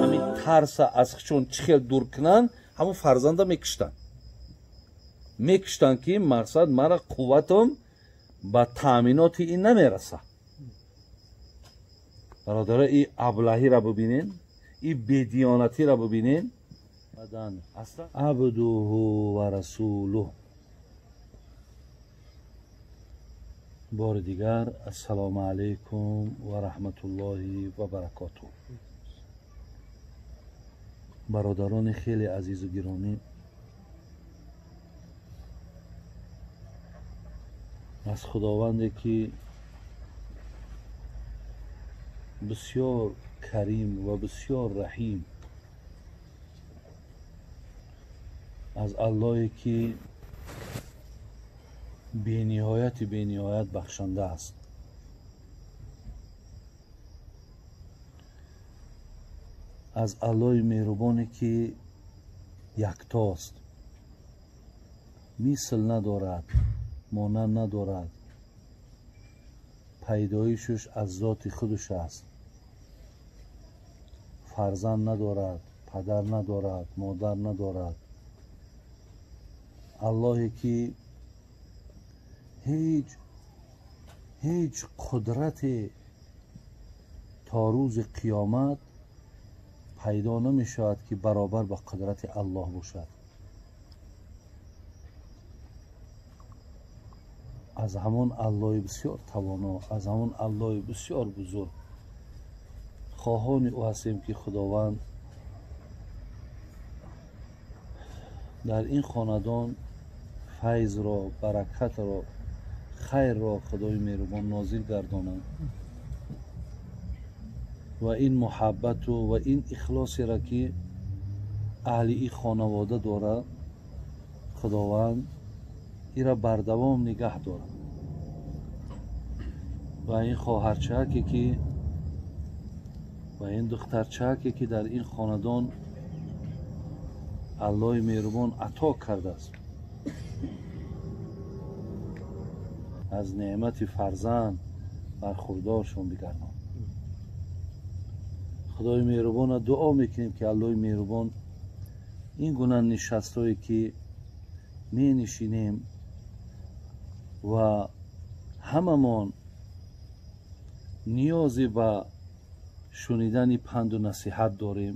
Ҳамин тарса аз чун чӣ хел дур кунанд, ҳамун фарзанда мекуштанд. Мекуштанд, ки мақсад мара қувватам ба таъминоти ин намерасад. Бародаро, и аблаҳиро бибинен, и бедиёнатиро бибинен. Абдуҳу ва расулуҳ. Бори дигар ассалому алайкум ва раҳматуллоҳи ва баракотуҳ. Бародарони хеле азизу гиромӣ, аз худованде ки бисёр карим ва бисёр раҳим, аз аллоҳе ки бениҳояти бениҳоят бахшанда аст, аз аллоҳи меҳрубоне ки яктост, мисл надорад, монанд надорад, пайдоишаш аз зоти худаш аст, фарзанд надорад, падар надорад, модар надорад. Аллоҳе ки ҳеҷ қудрате то рӯзи қиёмат пайдо намешавад ки баробар ба қудрати аллоҳ бошад. Аз ҳамон аллоҳи бисёр тавоно, аз ҳамон аллоҳи бисёр бузург хоҳони ӯ ҳастем ки худованд дар ин хонадон файзро, баракатро, хайрро худои меҳрубон нозил гардонад ва ин муҳаббату ва ин ихлосеро ки аҳли ин хонавода дорад, худованд ира бардавом нигаҳ дорад ва ин хоҳарчаке ки ва ин духтарчаке ки дар ин хонадон аллоҳи меҳрубон ато кардааст, аз неъмати фарзанд бархурдоршон бигардон. Худои меҳрубонро дуо мекунем ки аллоҳи меҳрубон ин гуна нишастҳое ки менишинем ва ҳамамон ниёзе ба шунидани панду насиҳат дорем,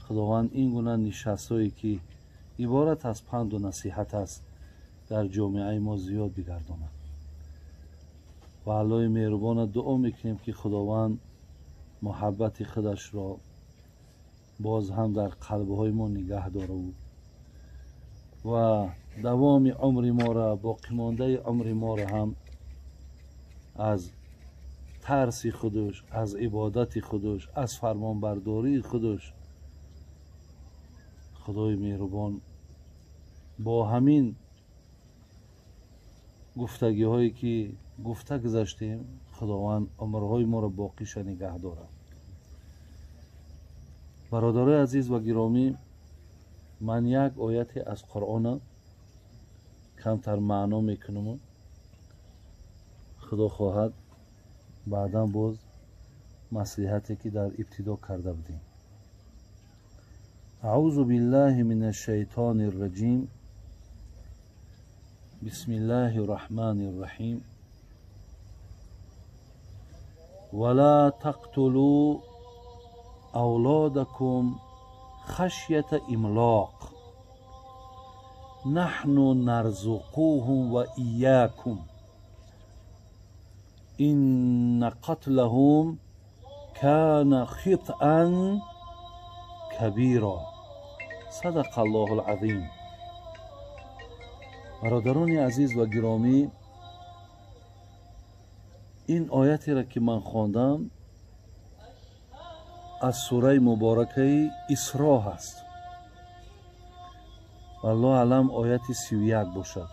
худованд ин гуна нишастҳое ки иборат аз панду насиҳат аст дар ҷомеаи мо зиёд бигардонад. Ва аллоҳи меҳрубонро дуо мекунем ки худованд муҳаббати худашро боз ҳам дар қалбҳои мо нигаҳ дорад ва давоми умри моро, боқимондаи умри моро ҳам аз тарси худаш, аз ибодати худаш, аз фармонбардории худаш худои меҳрубон бо ҳамин гуфтагиҳое ки гуфта гузаштем, худованд умрҳои моро боқиша нигаҳ дорад. Бародарои азиз ва гиромӣ, ман як ояте аз Қуръона камтар маъно мекунам, худо хоҳад баъдан боз маслиҳате ки дар ибтидо карда будем. Аъузу биллаҳи минаш шайтони рраҷим. Бисмиллаҳи рраҳмани рраҳим. Вала тақтулу авлодакум хашята имлоқ наҳну нарзуқуҳум ва иякум инна қатлаҳум кана хитъан кабира. Садақа Аллоҳул азим. Бародарони азиз ва гиромӣ, ин оятеро ки ман хондам аз сураи муборакаи Исро ҳаст. Валлоҳу аълам ояти 31 бошад.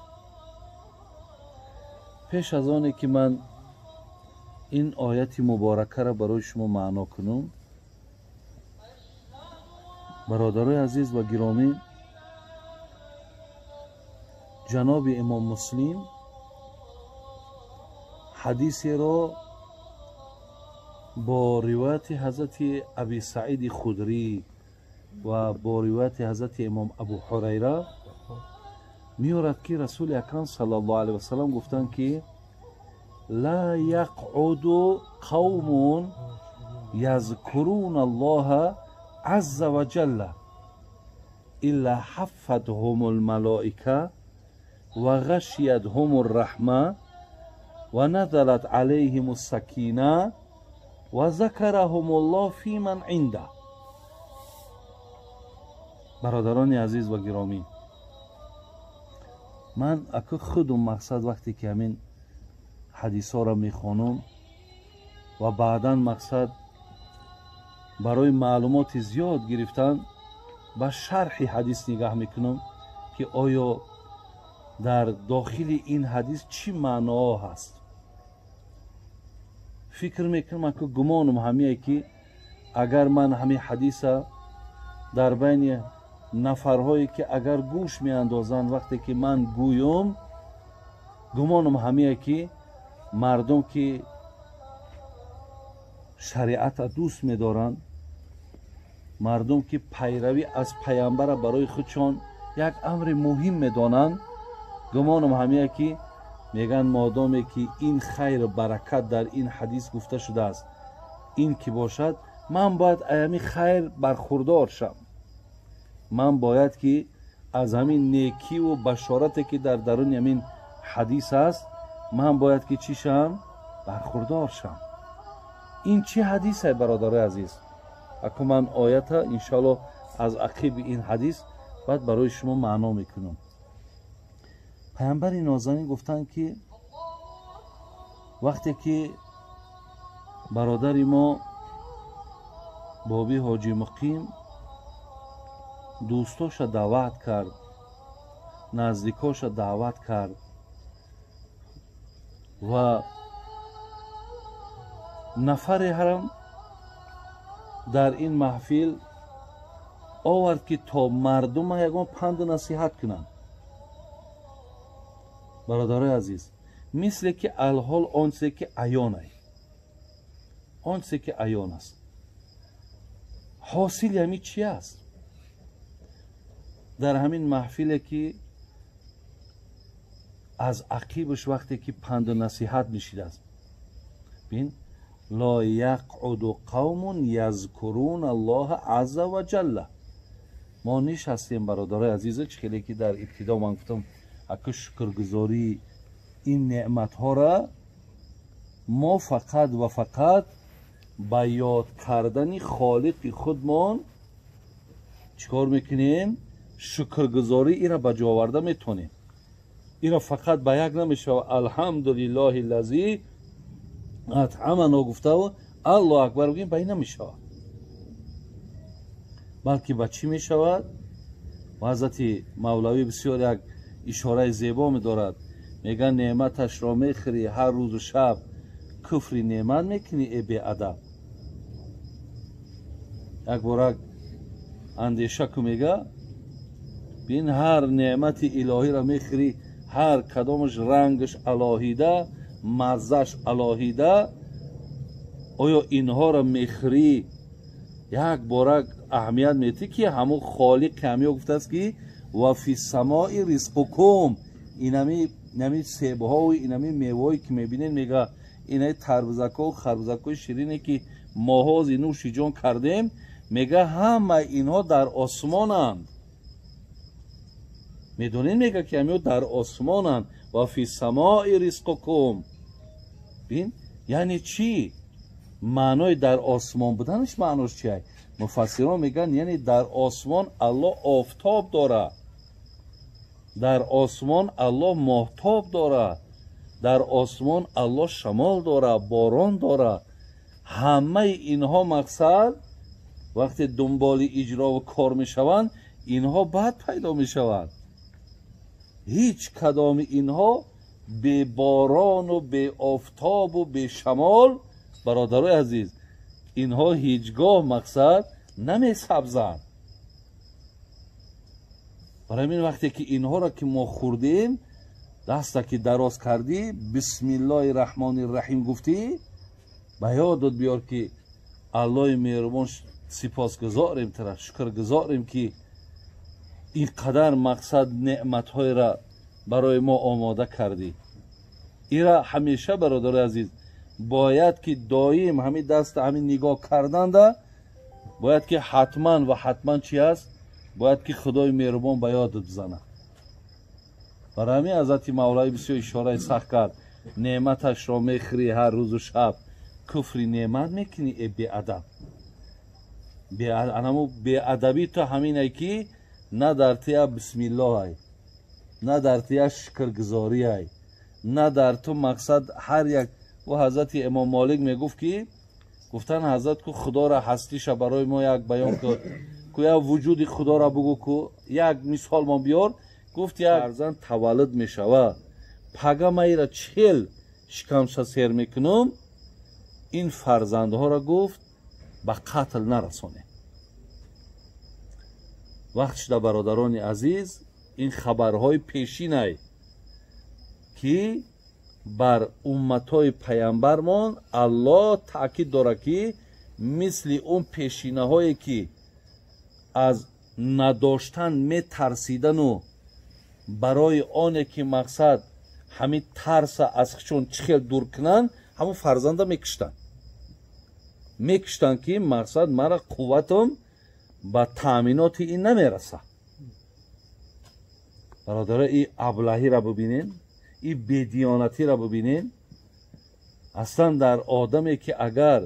Пеш аз оне ки ман ин ояти муборакаро барои шумо маъно кунам, бародарои азиз ва гиромӣ, ҷаноби имом Муслим ҳадисеро Бо ривояти ҳазрати Аби Саиди Худрӣ ва бо ривояти ҳазрати имом Абу Ҳурайра меорад, ки Расули Акрам саллаллоҳу алайҳи васаллам гуфтанд, ки ла яқъуду қавмун язкуруна Аллоҳа азза ва ҷалла илла ҳаффатҳумул малоика ва ғашиятҳумур раҳма ва назалат алайҳимус сакина ва закараҳумуллоҳ фи ман инда. Бародарони азиз ва гиромӣ, ман аку худум мақсад вақте ки ҳамин ҳадисҳоро мехонам ва баъдан мақсад барои маълумоти зиёд гирифтан ба шарҳи ҳадис нигаҳ мекунам, ки оё дар дохили ин ҳадис чӣ маъноҳо ҳаст. Фикр мекунам, аку гумонам ҳамие, ки агар ман ҳамин ҳадиса дар байни нафарҳое, ки агар гӯш меандозанд, вақте ки ман гӯём, гумонам ҳамие, ки мардум, ки шариата дӯст медоранд, мардум, ки пайравӣ аз пайғамбара барои худшон як амри муҳим медонанд, гумонам ҳамие, ки мегӯянд, модоме ки ин хайру баракат дар ин ҳадис гуфта шудааст, ин ки бошад, ман бояд аз ҳамин хайр бархурдор шам, ман бояд ки аз ҳамин некиву башорате, ки дар даруни ҳамин ҳадис аст, ман бояд ки чӣ шам? Бархурдор шам. Ин чӣ ҳадисе, бародарои азиз? Аку ман оята иншоалло аз ақиби ин ҳадис баъд барои шумо маъно мекунам. Пайғамбари нозанин гуфтанд, ки вақте ки бародари мо Боби Ҳоҷи Муқим дӯстоша даъват кард, наздикоша даъват кард ва нафаре ҳам дар ин маҳфил овард, ки то мардума ягон панду насиҳат кунанд. Бародарои азиз, мисле ки алҳол он чизе ки аёнай, он чизе ки аён аст, ҳосили ҳамин чи аст? Дар ҳамин маҳфиле, ки аз ақибаш вақте ки панду насиҳат мешидааст, бин, ло яқъуду қавмун язкуруна Аллоҳа азза ва ҷалла. Мо нишастем, бародарои азиза, чӣ хеле ки дар ибтидо ман гуфтам, аку шукргузории ин неъматҳоро мо фақат ва фақат ба ёд кардани холиқи худмон чӣ кор мекунем? Шукргузорӣ ира ба ҷо оварда метавонем. Ира фақат ба як намешава алҳамдулиллоҳи лазӣ атъамано гуфтаву Аллоҳ акбар бигӯем, ба ин намешавад, балки ба чӣ мешавад? Ва ҳазрати Мавлавӣ бисёр як ишораи зебо медорад, мегӯяд: неъматашро мехӯрӣ ҳар рӯзу шаб, куфри неъмат мекунӣ, э беадаб. Як борак андеша ку, мега, бин, ҳар неъмати илоҳиро мехӯрӣ, ҳар кадомаш рангаш алоҳида, маззаш алоҳида, оё инҳоро мехӯрӣ, як борак аҳамият метӣ, ки ҳамун холиқи ҳамиё гуфтааст, ки ва фи самои ризқукум, инами себҳову инами меваҳое, ки мебинед, мега, инаи тарбузакҳо, харбузакҳои ширине, ки моҳози нӯши ҷон кардем, мега, ҳамаи инҳо дар осмонанд. Медонед, мега, ки ҳамиё дар осмонанд. Ва фи самои ризқукум, бин, яъне чӣ? Маънои дар осмон буданаш маънош чия? Муфассирон мегӯянд, яъне дар осмон Аллоҳ офтоб дорад, дар осмон Аллоҳ моҳтоб дорад, дар осмон Аллоҳ шамол дорад, борон дорад. Ҳамаи инҳо мақсад вақте дунболи иҷрову кор мешаванд, инҳо баъд пайдо мешаванд. Ҳеҷ кадоми инҳо беборону беофтобу бешамол, бародарои азиз, инҳо ҳеҷ гоҳ мақсад намесабзанд. Барои ҳамин вақте ки инҳоро ки мо хӯрдем, даста ки дароз кардӣ, бисмиллоҳи раҳмони раҳим гуфтӣ, Ба ёдат биёр ки Аллоҳи меҳрубон сипосгузорем тура, шукргузорем ки ин қадар мақсад неъматҳоеро барои мо омода кардӣ. Ира ҳамеша бародари азиз бояд ки доим ҳамин даста ҳамин нигоҳ карданда бояд ки ҳатман ва ҳатман чи аст? Бояд ки Худои меҳрубон ба ёдат бизанад. Барои ҳамин Ҳазрати Мавлавӣ бисёр ишораи сахт кард: неъматашро мехӯрӣ ҳар рӯзу шаб, куфри неъмат мекунӣ, э беадаб. Анамо беадабӣ то ҳамине ки на дар тия бисмиллоҳ ай, на дар тия шукргузорӣ ай, на дар ту мақсад ҳар як. Ӯ Ҳазрати Имом Молик мегуфт ки гуфтан ҳазрат ку Худоро ҳастиша барои мо як баён кун, ку як вуҷуди Худоро бугӯ, ку як мисол мо биёр. Гуфт як фарзанд таваллуд мешава, пага ма ира 40 шикамша сер мекунам, ин фарзандҳоро гуфт ба қатл нарасонем. Вақт шуда бародарони азиз, ин хабарҳои пешинай ки бар умматҳои паямбармон Аллоҳ таъкид дорад ки мисли он пешинаҳое ки аз надоштан метарсидану барои оне ки мақсад ҳамин тарса аз чун чӣ хел дур кунанд, ҳамон фарзанда мекуштанд. Мекуштанд ки мақсад мара қувватам ба таъминоти ин намерасад. Бародаро, ин аблаҳиро бибинен, ин бедиёнатиро бибинен. Аслан дар одаме ки агар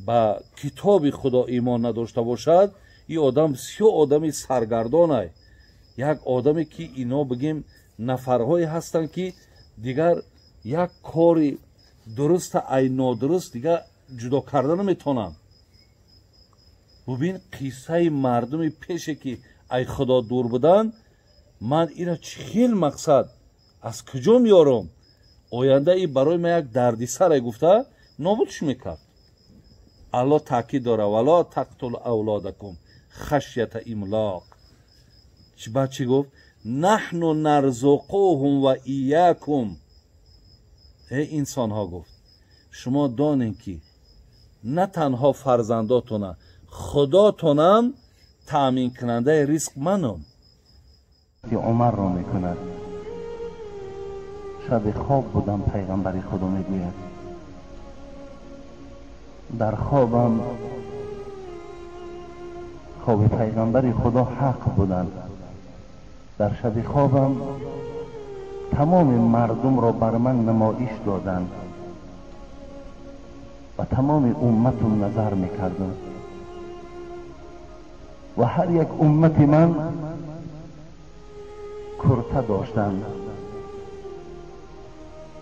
ба китоби Худо имон надошта бошад, ин одам бисёр одами саргардонай. Як одаме ки ино бигем нафарҳое ҳастанд ки дигар як кори дуруста ай нодуруст дигар ҷудо карда наметавонанд. Бубин қиссаи мардуми пеше ки ай Худо дур буданд, ман ира чӣ хел мақсад аз куҷо меёрам, оянда и барои ман як дардисаре гуфта нобудш мекард. Аллоҳ таъкид дорад: вало тақтулу авлодакум хашята имлоқ. Баъд чӣ гуфт? Наҳну нарзуқуҳум ва иякум. Эй инсонҳо, гуфт, шумо донед ки на танҳо фарзандотона, Худотонам таъминкунандаи ризқ манам. Умарро мекунад. Шаби хоб будам, пайғамбари Худо мегӯяд, дар хобам хоби пайғамбари Худо ҳақ буданд. Дар шаби хобам тамоми мардумро бар ман намоиш доданд ва тамоми умматум назар мекардам ва ҳар як уммати ман курта доштанд.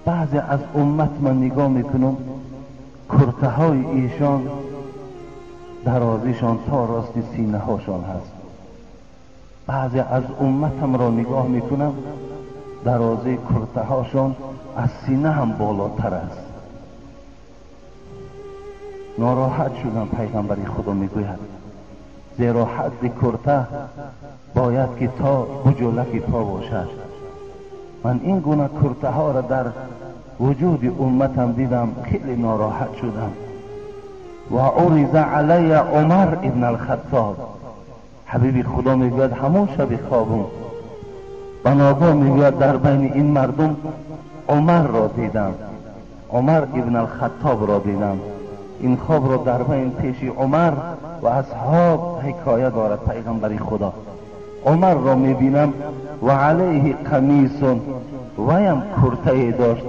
Баъзе аз уммат ман нигоҳ мекунам, куртаҳои эшон дарозишон то рости синаҳошон ҳаст. Баъзе аз умматамро нигоҳ мекунам, дарозаи куртаҳошон аз сина ҳам болотар аст. Нороҳат шудам, пайғамбари Худо мегӯяд, зеро ҳадди курта бояд ки то буҷулаки по бошад. Ман ин гуна куртаҳоро дар вуҷуди умматам дидам, хеле нороҳат шудам. Ва уриза алайя Умар ибн алхаттоб. Ҳабиби Худо мегӯяд, ҳамон шаби хобум ба ногоҳ мегӯяд дар байни ин мардум Умарро дидам, Умар ибн алхаттобро дидам. Ин хобро дар байн пеши Умар ва асҳоб ҳикоя дорад пайғамбари Худо. Умарро мебинам ва алайҳи қамисун, ваям куртае дошт,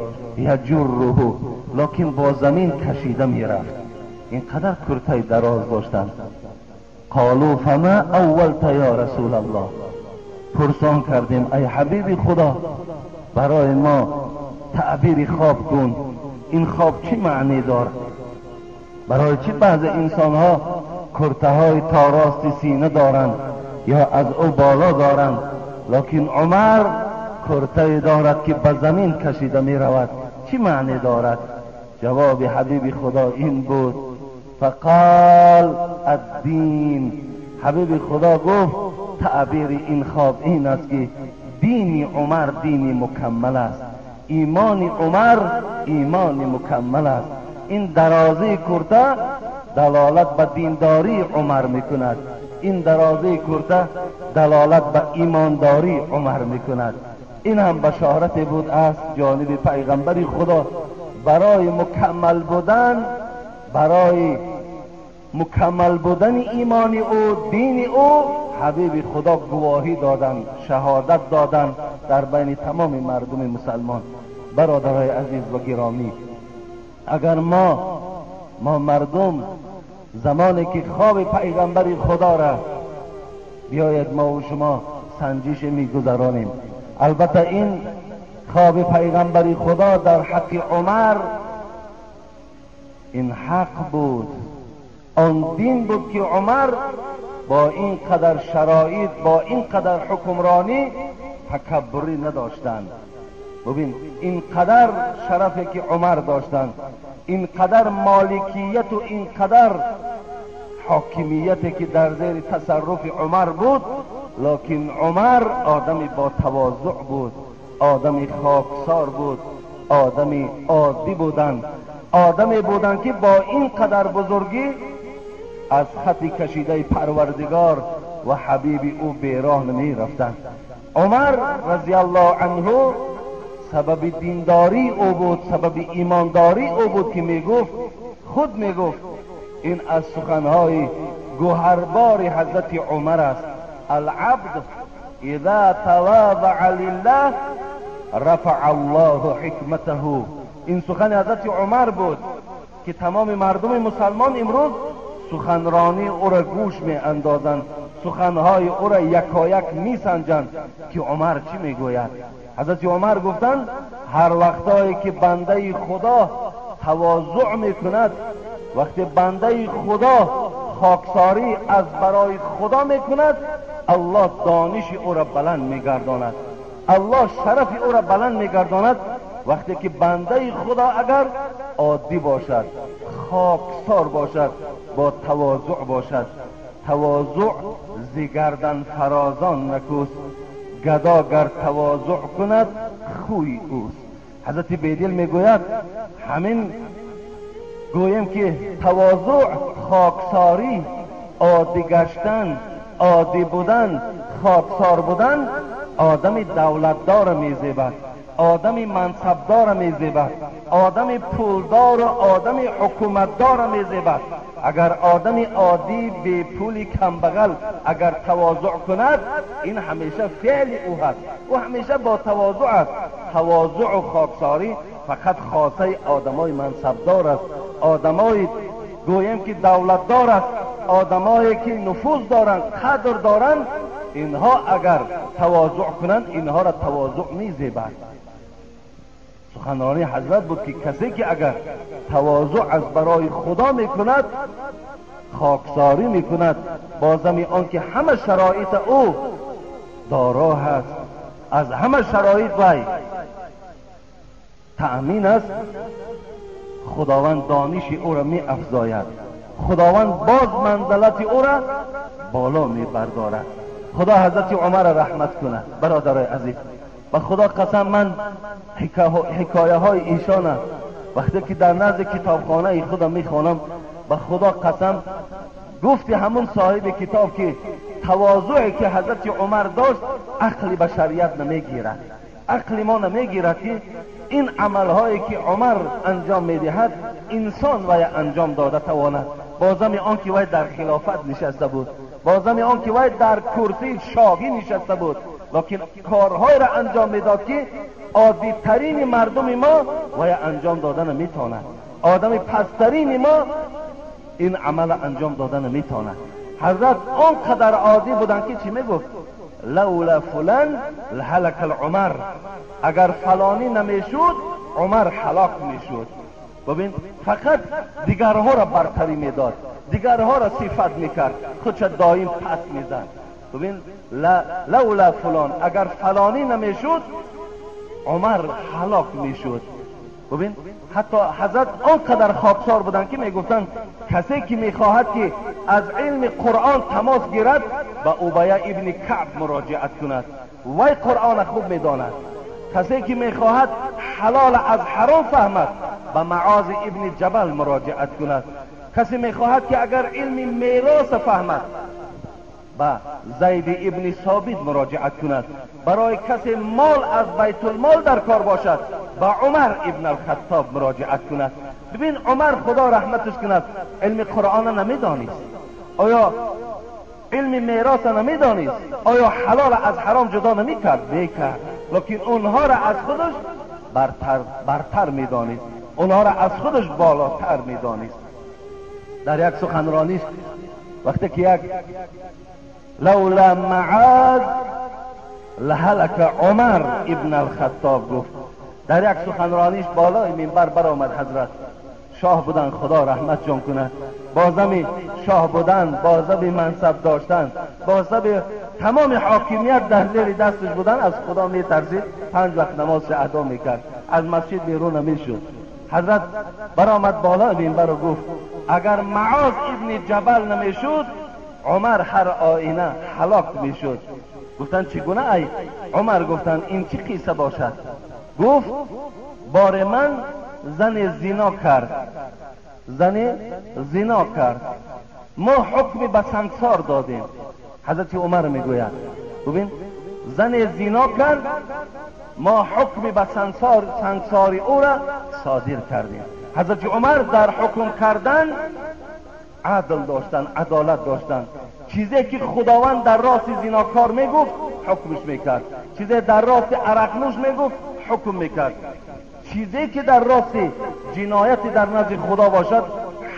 яҷурруҳу, локин бо замин кашида мерафт. Ин қадар куртаи дароз доштанд. Қолу фама аввалта ё расулаллоҳ. Пурсон кардем, ай ҳабиби Худо, барои мо таъбири хоб кун, ин хоб чӣ маъне дорад? Барои чӣ баъзе инсонҳо куртаҳои то рости сина доранд ё аз ӯ боло доранд, локин Умар куртае дорад ки ба замин кашида меравад, чӣ маъне дорад? Ҷавоби ҳабиби Худо ин буд: фақол аддин. Ҳабиби Худо гуфт таъбири ин хоб ин аст ки дини Умар дини мукаммал аст, имони Умар имони мукаммал аст. این درازی کرته دلالت به دینداری عمر میکند، این درازی کرته دلالت به ایمانداری عمر میکند. این هم بشارت بود از جانب پیغمبر خدا برای مکمل بودن، برای مکمل بودن ایمان او، دین او، حبیب خدا گواهی دادن، شهادت دادن در بین تمام مردم مسلمان. برادرای عزیز و گرامی، اگر ما مردم زمانی که خواب پیغمبر خدا را بیاید ما و شما سنجش میگذرانیم. البته این خواب پیغمبر خدا در حق عمر این حق بود، آن دین بود که عمر با این قدر شرایط، با این قدر حکمرانی تکبری نداشتند. ببین این قدر شرفی که عمر داشتند، این قدر مالکیت و این قدر حاکمیتی که در زیر تصرف عمر بود، لکن عمر آدمی با تواضع بود، آدمی خاکسار بود، آدمی عادی بودند، آدمی بودند که با این قدر بزرگی از خط کشیده پروردگار و حبیب او بیراه نمی رفتند. عمر رضی الله عنه سبب دینداری او بود، سبب ایمانداری او بود که میگفت، خود میگفت این از سخنهای گوهربار حضرت عمر است: العبد اذا تواضع لله رفع الله حکمته. این سخن حضرت عمر بود که تمام مردم مسلمان امروز سخنرانی او را گوش می اندازند، سخنهای او را یکایک می سنجند که عمر چی می گوید. حضرت عمر گفتند هر وقتایی که بنده خدا تواضع می کند، وقتی بنده خدا خاکساری از برای خدا می کند، الله دانش او را بلند می گرداند، الله شرف او را بلند می گرداند. وقتی که بنده خدا اگر عادی باشد، خاکسار باشد، با تواضع باشد، تواضع ز گردن فرازان نکوست، گدا گر تواضع کند خوی اوست. حضرت بیدل میگوید همین گویم که تواضع، خاکساری، عادی گشتن، عادی بودن، خاکسار بودن آدم دولتدار میزیبد، آدم منصبدار میزیبد، آدم پولدار و آدم حکومتدار میزیبد. اگر آدم عادی بی پول کمبغل اگر تواضع کند، این همیشه فعل او هست، او همیشه با تواضع است. تواضع و خاکساری فقط خاصه آدمای منصبدار است، آدمای گویم که دولتدار است، آدمایی که نفوذ دارند، قدر دارند، اینها اگر تواضع کنند اینها را تواضع میزیبد. سخنرانی حضرت بود که کسی که اگر تواضع از برای خدا میکند، خاکساری میکند، بازم آن که همه شرایط او دارا هست، از همه شرایط وی تأمین است، خداوند دانش او را می افزاید، خداوند باز منزلت او را بالا می بردارد. خدا حضرت عمر را رحمت کند. برادرای عزیز، و خدا قسم من حکایه های ایشان وقتی که در نزد کتابخانه خودم میخوانم، و خدا قسم گفتی همون صاحب کتاب که تواضعی که حضرت عمر داشت عقل بشریت نمیگیرد، عقل ما نمیگیرد که این عملهایی که عمر انجام میدهد انسان وی انجام داده تواند. بازم آن که وی در خلافت نشسته بود، بازم آن که وی در کرسی شاهی نشسته بود، لکن کارهای را انجام میداد که عادی ترین مردم ما وی انجام دادن نمیتواند، آدم پسترین ما این عمل انجام دادن نمیتواند. حضرت آنقدر عادی بودند که چی میگفت؟ لولا فلان لهلک العمر، اگر فلانی نمیشد عمر هلاک میشد. ببین فقط دیگرها را برتری میداد، دیگرها را صفت میکرد، خودش دایم پس میزد. ببین لولا فلان، اگر فلانی نمیشد عمر هلاک میشد. ببین حتی حضرت آنقدر خاکسار بودند که میگفتند کسی که میخواهد که از علم قرآن تماس گیرد به ابی ابن کعب مراجعت کند، وی قرآن خوب میداند. کسی که میخواهد حلال از حرام فهمد به معاذ ابن جبل مراجعت کند. کسی میخواهد که اگر علم میراث فهمد به زید ابن ثابت مراجعت کند. برای کسی مال از بیت المال در کار باشد به عمر ابن الخطاب مراجعت کند. ببین عمر خدا رحمتش کند علم قرآن نمیدانست، آیا علم میراث نمیدانست، آیا حلال از حرام جدا نمیکرد؟ میکرد، لیکن اونها را از خودش برتر میدانست، اونها را از خودش بالاتر میدانست. در یک سخنرانیش وقتی که یک لولا معاذ لهلک عمر ابن الخطاب گفت، در یک سخنرانیش بالای منبر برآمد. حضرت شاه بودن، خدا رحمت جان کنه، بازم شاه بودن، بازم منصب داشتن، بازم تمام حاکمیت در زیر دستش بودن، از خدا میترسید، 5 وقت نماز ادا میکرد، از مسجد بیرون نمیشد. حضرت برآمد بالای منبر و گفت اگر معاذ ابن جبل نمیشد عمر هر آینه هلاک میشد. گفتن چگونه ای عمر؟ گفتن این چی قصه باشد؟ گفت بار من زن زنا کرد، زن زنا کرد، ما حکم به سنگسار دادیم. حضرت عمر میگوید ببین زن زنا کرد، ما حکم به سنگسار او را صادر کردیم. حضرت عمر در حکم کردن عدل داشتن، عدالت داشتن. چیزی که خداوند در راست زناکار میگفت حکمش میکرد، چیزی در راست عرقنوش میگفت حکم میکرد، چیزی که در راست جنایت در نزد خدا باشد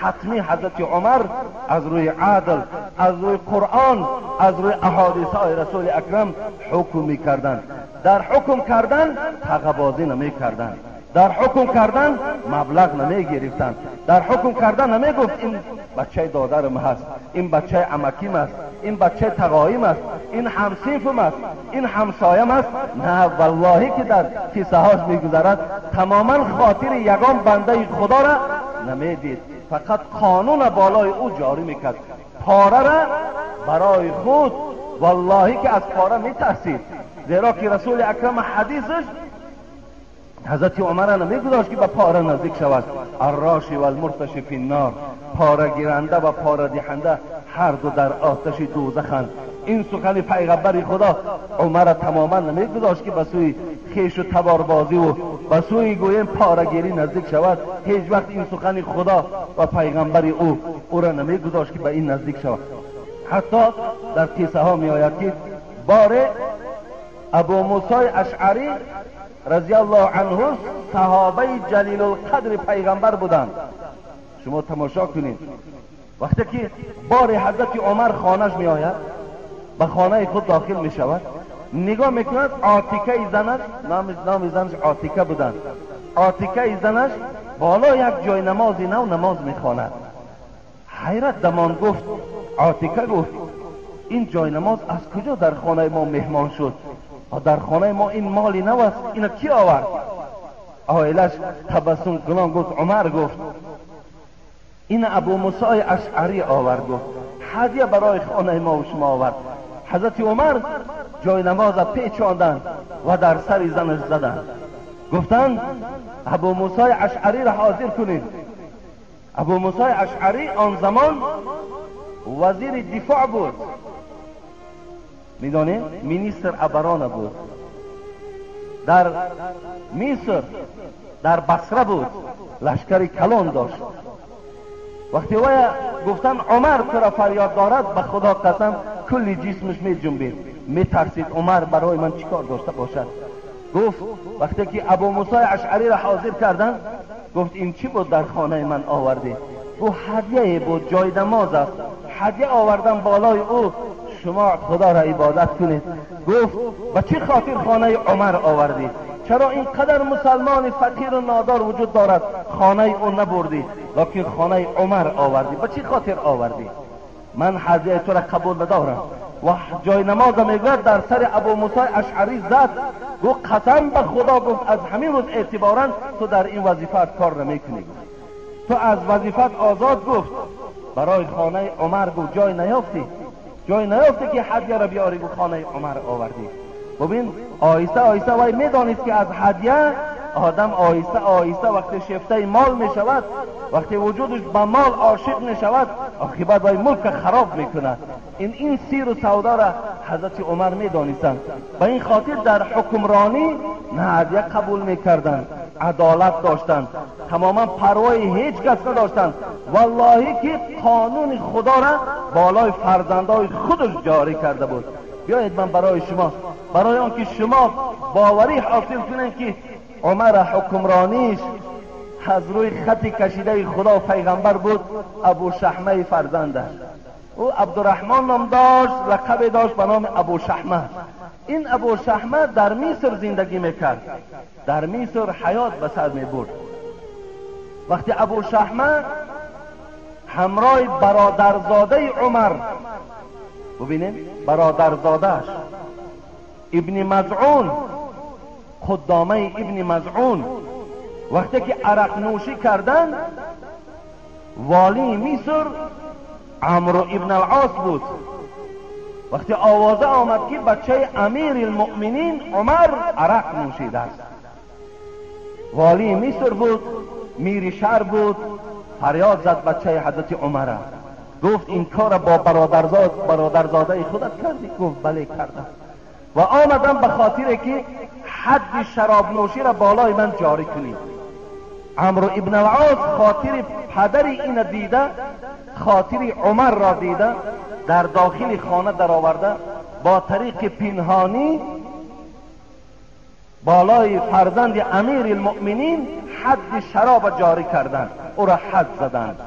حتمی حضرت عمر از روی عدل، از روی قرآن، از روی احادیث های رسول اکرم حکم میکردند. در حکم کردن تقبازی نمیکردند، در حکم کردن مبلغ نمیگرفتند، در حکم کردن نمیگفت این بچه دادرم هست، این بچه عمکیم است، این بچه تقایم است، این همصنفم است، این همسایم است. نه والله که در کیسه هاش میگذرد تماما خاطر یگان بنده خدا را نمیدید، فقط قانون بالای او جاری میکرد. پاره را برای خود والله که از پاره میترسید، زیرا که رسول اکرم حدیثش حضرت عمر نمیگذاشت که به پاره نزدیک شود. الراشی و المرتشی فی النار، پاره گیرنده و پاره دهنده هر دو در آتش دوزخند. این سخن پیغمبر خدا عمر تماما نمیگذاشت که به سوی خویش و تباربازی و به سوی گویم پاره گیری نزدیک شود. هیچ وقت این سخن خدا و پیغمبر او را نمیگذاشت که به این نزدیک شود. حتی در قصه ها می آید که باره ابو موسی اشعری رضی الله عنه صحابه جلیل القدر پیغمبر بودند. شما تماشا کنید وقتی که بار حضرت عمر خانهش می آید، به خانه خود داخل می شود، نگاه میکند عاتکه زنش، نام زنش عاتکه بودند، عاتکه زنش بالا یک جای نماز نو نماز میخواند. حیرت دمان گفت، عاتکه گفت این جای نماز از کجا در خانه ما مهمان شد؟ در خانه ما این مالی نو است، اینو کی آورد؟ عائلش تبسم کنان گفت عمر گفت این ابو موسی اشعری آورد، گفت هدیه برای خانه ما و شما آورد. حضرت عمر جای نماز پیچاندند و در سر زنش زدند، گفتند ابو موسی اشعری را حاضر کنید. ابو موسی اشعری آن زمان وزیر دفاع بود، میدانید مینیستر ابرانه بود، در مصر در بصره بود، لشکر کلان داشت. وقتی وی گفتن عمر تو را فریاد دارد، به خدا قسم کلی جسمش می جنبید، می ترسید عمر برای من چیکار داشته باشد. گفت وقتی که ابو موسی اشعری را حاضر کردن، گفت این چی بود در خانه من آوردی؟ گفت هدیه بود، جای نماز است، هدیه آوردم بالای او، شما خدا را عبادت کنید. گفت به چه خاطر خانه عمر آوردی؟ چرا اینقدر مسلمان فقیر و نادار وجود دارد خانه او نبردی، لکن خانه عمر آوردی؟ به چه خاطر آوردی؟ من هدیه تو را قبول ندارم. و جای نماز میگوید در سر ابو موسی اشعری زد، گفت قسم به خدا، گفت از همین روز اعتبارا تو در این وظیفت کار نمیکنی، تو از وظیفت آزاد. گفت برای خانه عمر، گفت جای نیافتی، جای نیافتی که هدیه را بیاری، گفت خانه عمر آوردی. ببین آیسته آیسته وی میدانست که از هدیه Одам оҳиста оҳиста вақте шефтаи мол мешавад, вақте вуҷудаш ба мол ошиқ мешавад, оқибат вай мулка хароб мекунад. Ин сиру савдора ҳазрати Умар медонистанд. Ба ин хотир дар ҳукмронӣ на ҳадя қабул мекарданд, адолат доштанд, тамоман парвои ҳеҷ кас надоштанд. Валлоҳӣ ки қонуни худоро болои фарзандои худаш ҷорӣ карда буд. Биёед ман барои шумо, барои он ки шумо боварӣ ҳосил кунед ки Умар ҳукмрониш аз рӯи хати кашидаи худо пайғамбар буд, Абу Шаҳмаи фарзандаш. Ӯ Абдурраҳмон ном дошт, лақабе дошт ба номи Абу Шаҳма. Ин Абу Шаҳма дар Миср зиндагӣ мекард, дар Миср ҳаёт ба сар мебурд. Вақте Абу Шаҳма ҳамроҳи бародарзодаи Умар, бубинем, бародарзодааш Ибни Мазъун, қуддомаи Ибни Мазъун, вақте ки арақнӯшӣ карданд, волии Миср Амру ибн ал-Ос буд. Вақте овоза омад ки бачаи амири алмуъминин Умар арақ нӯшидааст, волии Миср буд, мири шаҳр буд, фарёд зад бачаи ҳазрати Умара, гуфт ин корро бо бародарзодаи худат кардӣ? Гуфт бале кардам. Ва омадам ба хотире ки ҳадди шаробнӯширо болои ман ҷорӣ кунӣ. Амру ибн ал-Ос хотири падари ина дида, хотири Умарро дида, дар дохили хона дароварда бо тариқи пинҳонӣ болои фарзанди амири алмуъминин ҳадди шароба ҷорӣ карданд, ӯро ҳад заданд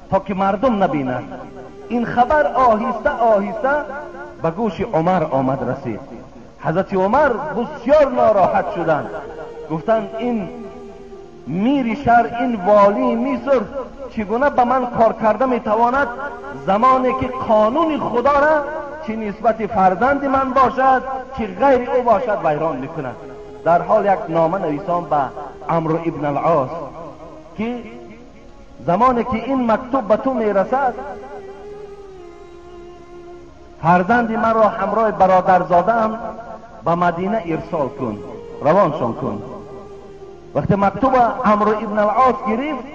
то ки мардум набинанд. Ин хабар оҳиста оҳиста ба гӯши Умар омад расид. Ҳазрати Умар бисёр нороҳат шуданд, гуфтанд ин мири шаҳр, ин волии Миср чӣ гуна ба ман кор карда метавонад, замоне ки қонуни худоро чӣ нисбати фарзанди ман бошад, чӣ ғайри ӯ бошад вайрон мекунад. Дар ҳол як нома нависон ба Амру ибн ал-Ос ки замоне ки ин мактуб ба ту мерасад, фарзанди манро ҳамроҳи бародарзодаам ба Мадина ирсол кун, равоншон кун. Вақте мактуба Амру ибн ал-Ос гирифт,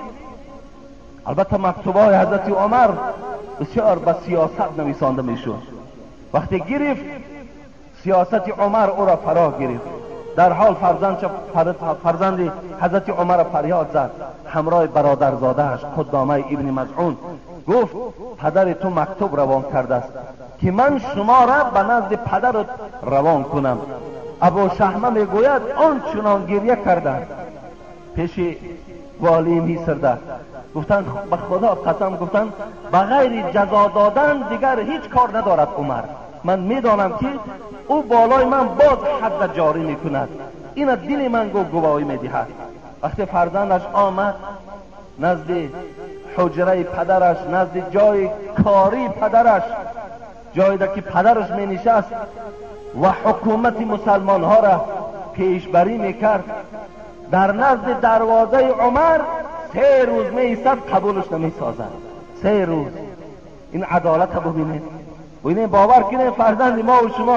албатта мактубҳои ҳазрати Умар бисёр ба сиёсат нависонда мешуд. Вақте гирифт, сиёсати Умар ӯро фаро гирифт. Дар ҳол фарзанди ҳазрати Умарро фарёд зад ҳамроҳи бародарзодааш Қуддомаи ибни Мазъун, гуфт падари ту мактуб равон кардааст ки ман шуморо ба назди падарат равон кунам. Абу Шаҳма мегӯяд он чунон гиря карданд пеши волии Мисрда, гуфтанд ба худо қасам, гуфтанд ба ғайри ҷазо додан дигар ҳеҷ кор надорад Умар. Ман медонам ки ӯ болои ман боз ҳадда ҷорӣ мекунад, ина дили ман гуфт гувоҳӣ медиҳад. Вақте фарзандаш омад назди ҳуҷраи падараш, назди ҷои кории падараш, ҷойе ки падараш менишаст ва ҳукумати мусалмонҳоро пешбарӣ мекард, дар назди дарвозаи Умар 3 рӯз меистад, қабулаш намесозад. 3 рӯз. Ин адолатро бубинед. Бубинед, бовар кунед, фарзанди мо ва шумо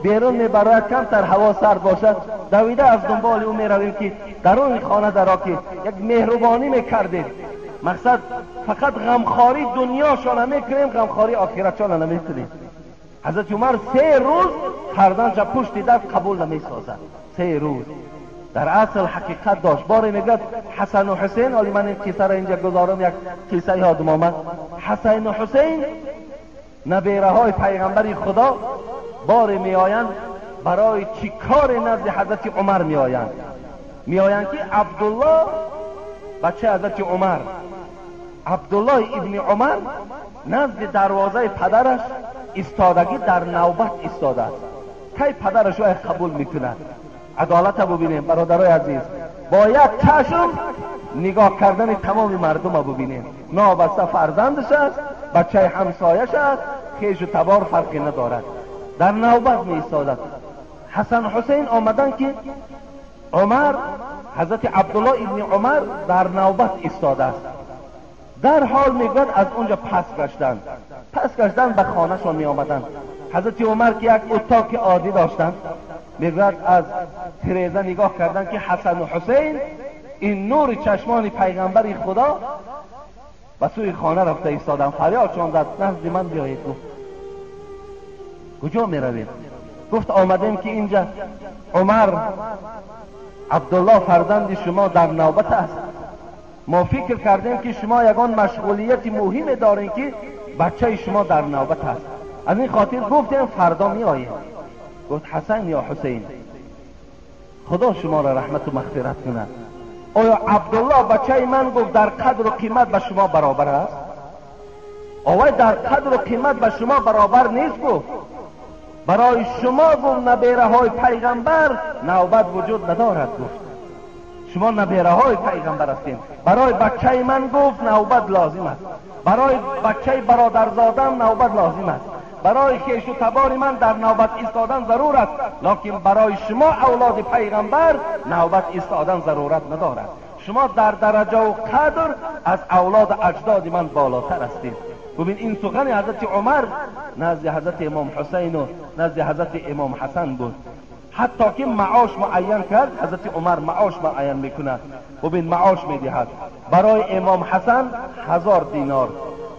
берун мебарояд, камтар ҳаво сард бошад, давида аз дунболи ӯ меравем ки даруни хона даро ки як меҳрубонӣ мекардем. Мақсад фақат ғамхории дунёшона мекунем, ғамхории охиратшона намекунем. Ҳазрати Умар 3 рӯз фарзандша пушти дар қабул намесозад. 3 рӯз. Дар асл ҳақиқат дошт. Боре мегӯяд Ҳасану Ҳусейн, оли ман ин қиссаро инҷа гузорам, як қисса ёдам омад. Ҳасану Ҳусейн набераҳои пайғамбари худо боре меоянд барои чӣ коре назди ҳазрати Умар меоянд. Меоянд ки Абдулло бачаи ҳазрати Умар, Абдуллоҳ ибни Умар назди дарвозаи падараш истодагӣ дар навбат истодааст. Кай падараш ӯ қабул мекунад? Адолатро бубинем бародарои азиз, бо як чашм нигоҳ кардани тамоми мардумро бубинем. Нобаста фарзандаш аст, бачаи ҳамсояш аст, хешу табор фарқе надорад. Дар навбат меистодад. Ҳасан Ҳусейн омаданд ки Умар, ҳазрати Абдуллоҳ ибни Умар дар навбат истодааст. Дар ҳол мегӯяд аз онҷо пас гаштанд. Пас гаштанд ба хонашон меомаданд. Ҳазрати Умар ки як утоқи оддӣ доштанд, میگوید از تریزه نگاه کردن که حسن و حسین این نور چشمان پیغمبر خدا به سوی خانه رفته ایستادن. فریادشان زد نزد من بیایید. گفت کجا میروید؟ گفت آمدیم که اینجا عمر عبدالله فرزند شما در نوبت است. ما فکر کردیم که شما یگان مشغولیت مهم دارین که بچه شما در نوبت است، از این خاطر گفتیم فردا می آییم. گفت حسن یا حسین، خدا شما را رحمت و مغفرت کند، آیا عبدالله بچه من گفت در قدر و قیمت به شما برابر است؟ آیا در قدر و قیمت به شما برابر نیست؟ گفت برای شما گفت نبیره های پیغمبر نوبت وجود ندارد. گفت شما نبیره های پیغمبر هستین، برای بچه من گفت نوبت لازم است، برای بچه برادرزادم نوبت لازم است، برای خویش و تبار من در نوبت ایستادن ضرور است، لکن برای شما اولاد پیغمبر نوبت ایستادن ضرورت ندارد. شما در درجه و قدر از اولاد اجداد من بالاتر هستید. ببین این سخن حضرت عمر نزد حضرت امام حسین و نزد حضرت امام حسن بود. حتی که معاش معین کرد، حضرت عمر معاش معین میکند. ببین معاش میدهد برای امام حسن 1000 دینار،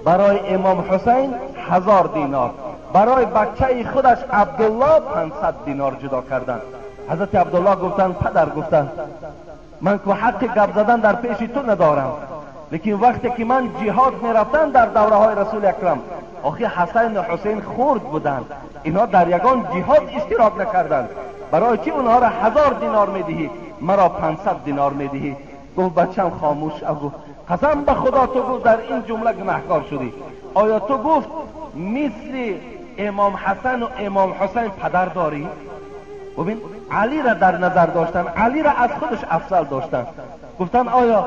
برای امام حسین 1000 دینار، برای بچه خودش عبدالله 500 دینار جدا کردند. حضرت عبدالله گفتند پدر، گفتند من که حق گپ زدن در پیش تو ندارم، لیکن وقتی که من جهاد میرفتم در دوره های رسول اکرم، آخه حسن و حسین خرد بودند، اینها در یگان جهاد اشتراک نکردند، برای چی اونها را 1000 دینار میدهی مرا 500 دینار میدهی؟ گفت بچم خاموش. گفت قسم به خدا تو گفت در این جمله گناهکار شدی. آیا تو گفت مثل امام حسن و امام حسین پدر داری؟ ببین علی را در نظر داشتن، علی را از خودش افضل داشتن. گفتن آیا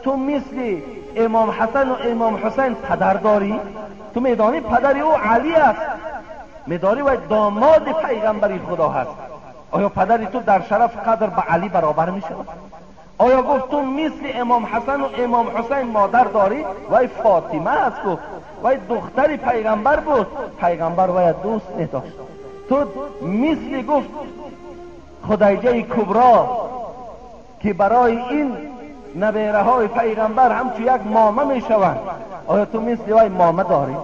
تو مثل امام حسن و امام حسین پدر داری؟ تو میدانی پدر او علی است، میدانی و داماد پیغمبری خدا هست، آیا پدری تو در شرف قدر به علی برابر می شود؟ آیا گفت تو مثل امام حسن و امام حسین مادر داری؟ وای فاطمه است، گفت وای دختری پیغمبر بود، پیغمبر وای دوست نداشت. تو مثل گفت خدیجه کبرا که برای این نبیره های پیغمبر همچو یک مامه می شوند، آیا تو مثل وای مامه داری؟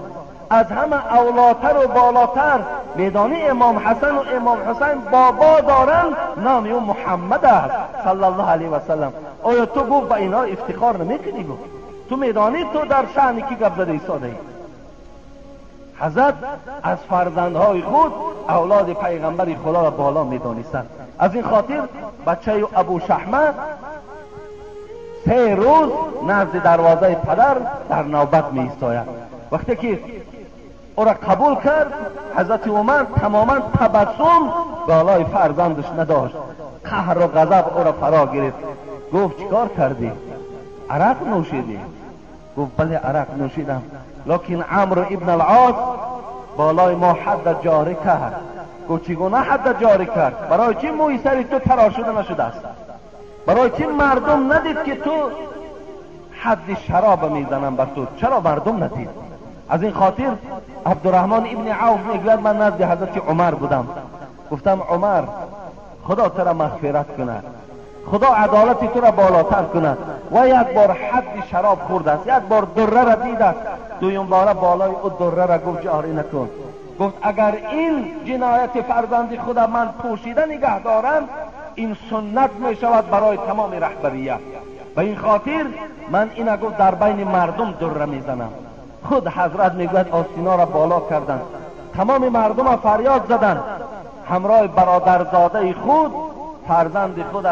از همه اولاتر و بالاتر میدانی امام حسن و امام حسین بابا دارن، نام او محمد است صلی الله علیه و سلم. آیا تو گفت به اینا افتخار نمیکنی؟ گفت تو میدانی تو در شأن کی گپ زده ایستاده ای؟ حضرت از فرزندهای خود اولاد پیغمبر خدا را بالا میدانستند. از این خاطر بچه ابو شحمه 3 روز نزد دروازه پدر در نوبت می ایستاید. وقتی که او را قبول کرد، حضرت عمر تماما تبسم بالای فرزندش نداشت، قهر و غضب او را فرا گرفت. گفت چیکار کردی؟ عرق نوشیدی؟ گفت بله عرق نوشیدم، لکن عمرو ابن العاص بالای ما حد جاری کرد. گفت چگونه حد جاری کرد؟ برای چی موی سری تو تراشده نشده است؟ برای چی مردم ندید که تو حد شراب میزنم بر تو؟ چرا مردم ندید؟ از این خاطر عبدالرحمن ابن عوف میگوید من نزد حضرت عمر بودم، گفتم عمر خدا تو را مغفرت کند، خدا عدالت تو را بالاتر کند. و یک بار حد شراب خورده است، یک بار دره را دید است، دویم باره بالای او دره را گفت جاری نکن. گفت اگر این جنایت فرزند خدا من پوشیده نگه دارم، این سنت می شود برای تمام رهبریت. به این خاطر من اینا گفت در بین مردم دره میزنم. خود حضرت میگوید آستینا را بالا کردند، تمام مردم را فریاد زدند، همراه برادرزاده خود فرزند خود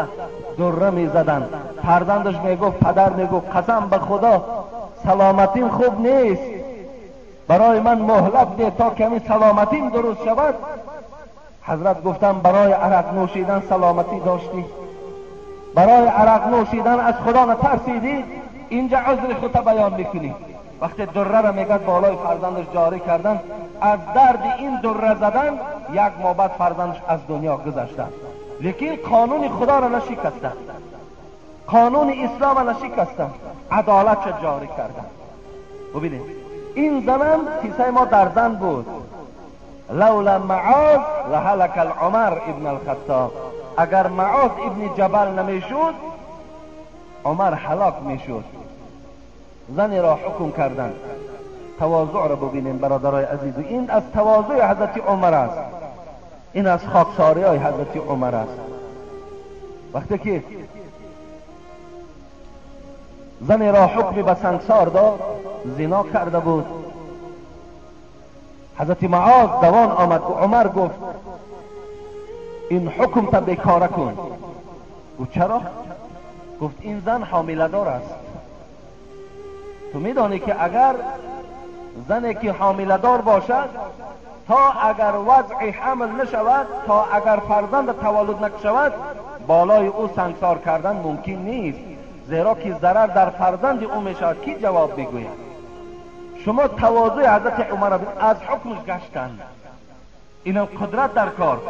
دره میزدند. فرزندش میگفت پدر میگفت قسم به خدا سلامتیم خوب نیست، برای من مهلت ده تا کمی سلامتیم درست شود. حضرت گفتم برای عرق نوشیدن سلامتی داشتی؟ برای عرق نوشیدن از خدا نترسیدی؟ اینجا عذر خودت بیان میکنی. وقتی دره را میگد بالای فرزندش جاری کردن، از درد این دره زدن یک ماه بعد فرزندش از دنیا گذشتن. لیکن قانون خدا را نشکستن، قانون اسلام را نشکستن، عدالت جاری کردن. ببینید این زنم کیسه ما در زن بود. لولا معاذ لهلك العمر ابن الخطاب. اگر معاذ ابن جبل نمیشد عمر هلاک میشد. زنی را حکم کردند. تواضع را ببینیم برادرای عزیز، این از تواضع حضرت عمر است، این از خاکساری های حضرت عمر است. وقتی که زنی را حکم به سنگسار داد، زنا کرده بود، حضرت معاذ دوان آمد و عمر گفت این حکم تا بیکاره کن. گفت چرا؟ گفت این زن حامله دار است. تو میدانی که اگر زنی که حامله دار باشد تا اگر وضع حمل نشود، تا اگر فرزند تولد نشود، بالای او سنگسار کردن ممکن نیست، زیرا که ضرر در فرزند او میشود. کی جواب میگوید؟ شما تواضع حضرت عمر از حکمش گشتند. اینم قدرت در کار،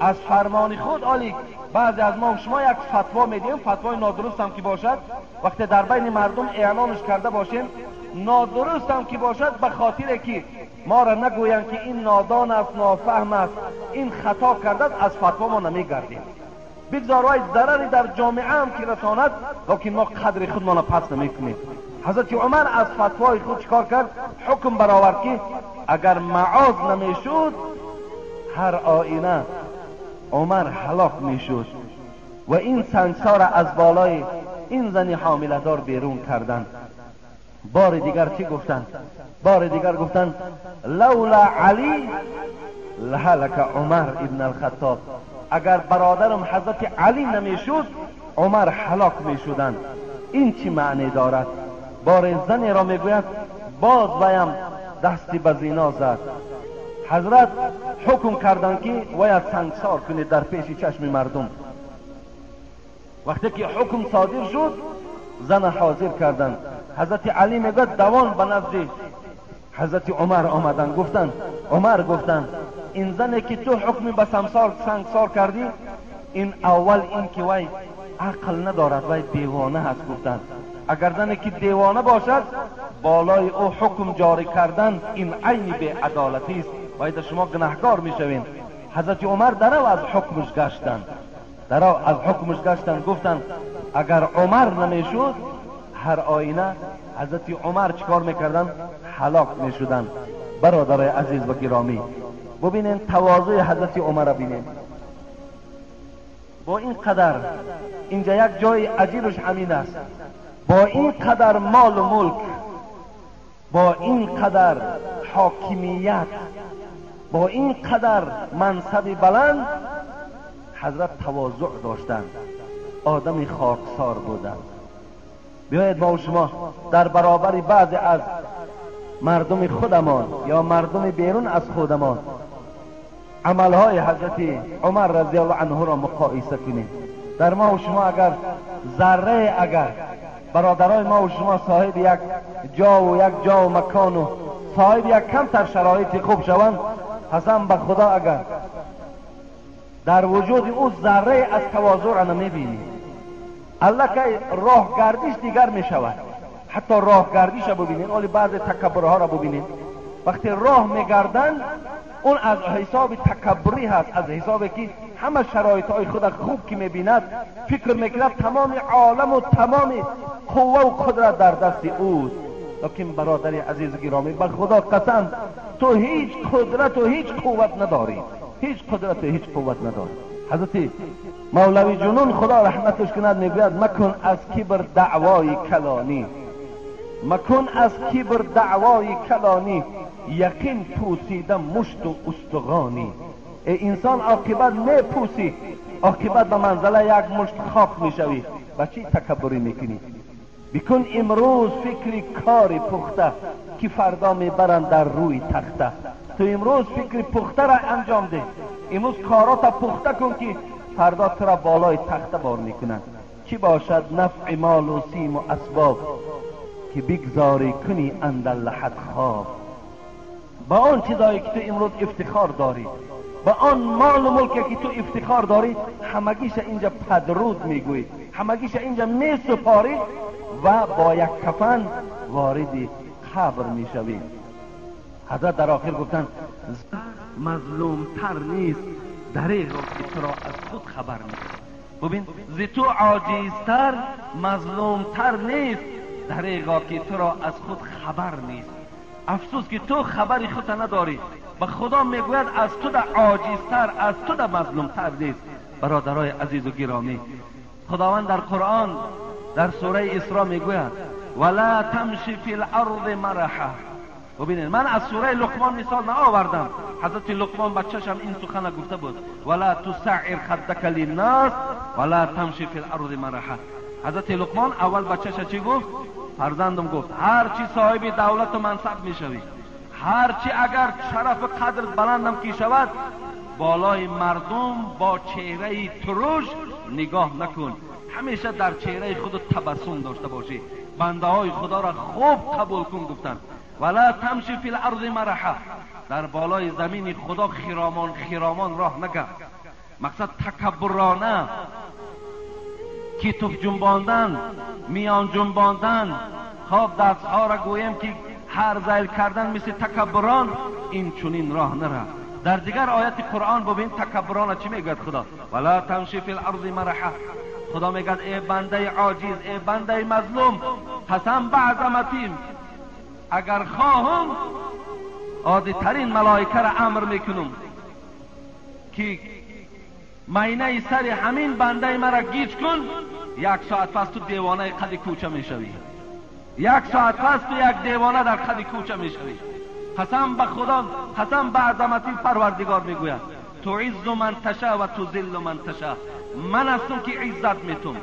از فرمان خود عالی. بعضی از ما و شما یک فتوا میدیم، فتوای نادرست هم که باشد، وقتی در بین مردم اعلانش کرده باشیم، نادرست هم که باشد، به خاطر که ما را نگویند که این نادان است، نافهم است، این خطا کرده، از فتوا ما نمیگردیم. بگذار وای ضرری در جامعه هم که رساند، لیکن ما قدر خودمان را پس نمیکنیم. حضرت عمر از فتوای خود چکار کرد؟ حکم برآورد که اگر معاذ نمیشد هر آینه عمر هلاک میشد. و این سنگسار از بالای این زن حامله دار بیرون کردند. بار دیگر چی گفتند؟ بار دیگر گفتند لولا علی لهلک عمر ابن الخطاب. اگر برادرم حضرت علی نمیشد عمر هلاک میشدند. این چی معنی دارد؟ بار زنی را میگوید باز ویم دستی به زنا زد. حضرت حکم کردند که باید سنگسار کنید در پیش چشم مردم. وقتی که حکم صادر شد زن حاضر کردند. حضرت علی میگوید دوان به نزد حضرت عمر آمدند، گفتند عمر، گفتند این زنی که تو حکم به سنگسار کردی، این اول این که وی عقل ندارد، وی دیوانه هست. گفتند اگر زنی که دیوانه باشد بالای او حکم جاری کردن این عین بی‌عدالتی است، باید شما گناهکار میشوین. حضرت عمر درو از حکمش گشتند، درو از حکمش گشتند. گفتند اگر عمر نمیشد هر آینه حضرت عمر چیکار میکردن؟ هلاک میشدند. برادر عزیز و گرامی، ببینین تواضع حضرت عمر را ببینین. با این قدر اینجا یک جای عجیبش همین است، با این قدر مال و ملک، با این قدر حاکمیت، با این قدر منصب بلند، حضرت تواضع داشتند، آدم خاکسار بودند. بیایید ما و شما در برابر بعضی از مردم خودمان یا مردم بیرون از خودمان عملهای حضرت عمر رضی الله عنه را مقایسه کنیم. در ما و شما اگر ذره، اگر برادرای ما و شما صاحب یک جا و یک جا و مکان و صاحب یک کمتر شرایط خوب شوند، قسم به خدا اگر در وجود او ذره از تواضع را نمیبینی، الله که راه گردش دیگر می شود. حتی راه گردیش را ببینید، ولی بعض تکبرها را ببینید، وقتی راه میگردن اون از حساب تکبری هست، از حساب که همه شرایط های خود خوب که میبیند فکر میکند تمام عالم و تمام قوه و قدرت در دست اوست. لیکن برادر عزیز گرامی، به خدا قسم تو هیچ قدرت و هیچ قوت نداری، هیچ قدرت و هیچ قوت نداری. حضرت مولوی جنون خدا رحمتش کند میگوید مکن از کبر دعوای کلانی، مکن از کبر دعوای کلانی، یقین پوسیده مشت و استغانی. ای انسان عاقبت میپوسی، عاقبت به منزله یک مشت خاک میشوی. با چی تکبری میکنی؟ بکن امروز فکر کار پخته که فردا میبرند در روی تخته. تو امروز فکر پخته را انجام ده، امروز کارات پخته کن که فردا تو را بالای تخته بار میکنند. چی باشد نفع مال و سیم و اسباب که بگذاری کنی اندر لحد خواب. با آن چیزایی که تو امروز افتخار داری، با آن مال و ملکی که تو افتخار داری، همگیش اینجا پدرود میگویی، همگیش اینجا میسپاری و با یک کفن وارد قبر میشوی. ҳазрат дар охир гуфтанд мазлумтар нест дареғо ки туро аз худ хабар нест. Бубин, зи ту оҷизтар мазлумтар нест дареғо ки туро аз худ хабар нест. Афсӯс ки ту хабари худта надорӣ. Ба Худо мегӯяд аз ту да оҷизтар, аз ту да мазлумтар нест. Бародарои азизу гиромӣ, Худованд дар Қуръон дар сураи Исро мегӯяд вала тамши фи ларзи мараҳа. Бубинед, ман аз сураи Луқмон мисол наовардам. Ҳазрати Луқмон бачашам ин сухана гуфта буд: вала тусаъир хаддака линнас вала тамши фи ларзи мараҳа. Ҳазрати Луқмон аввал бачаша чӣ гуфт? Фарзандам гуфт, ҳарчи соҳиби давлату мансаб мешавӣ, ҳарчи агар шарафу қадр баландам ки шавад, болои мардум бо чеҳраи туруш нигоҳ накун, ҳамеша дар чеҳраи худ табассум дошта бошӣ, бандаҳои Худоро хуб қабул кун гуфтанд. Вала тамши фи ларзи мараҳа. Дар болои замини Худо хиромон хиромон роҳ нагард. Мақсад такаббурона китуф ҷунбондан, миён ҷунбондан, хоб дастҳоро гӯем ки ҳар зайл кардан мисли такаббурон, ин чунин роҳ нарафт. Дар дигар ояти Қуръон бубин такаббурона чӣ мегӯяд Худо? Вала тамши фи ларзи мараҳа. Худо мегӯяд э бандаи оҷиз, э бандаи мазлум, қасам ба азаматим, агар хоҳам оддитарин малоикаро амр мекунам ки майнаи сари ҳамин бандаи маро гиҷ кун, як соат пас ту девонаи қади кӯча мешавӣ. Як соат пас ту як девона дар қади кӯча мешавӣ. Қасам ба Худо, қасам ба азамати Парвардигор мегӯяд туиззу ман таша ва тузиллу ман таша. Ман ҳастам ки иззат метум,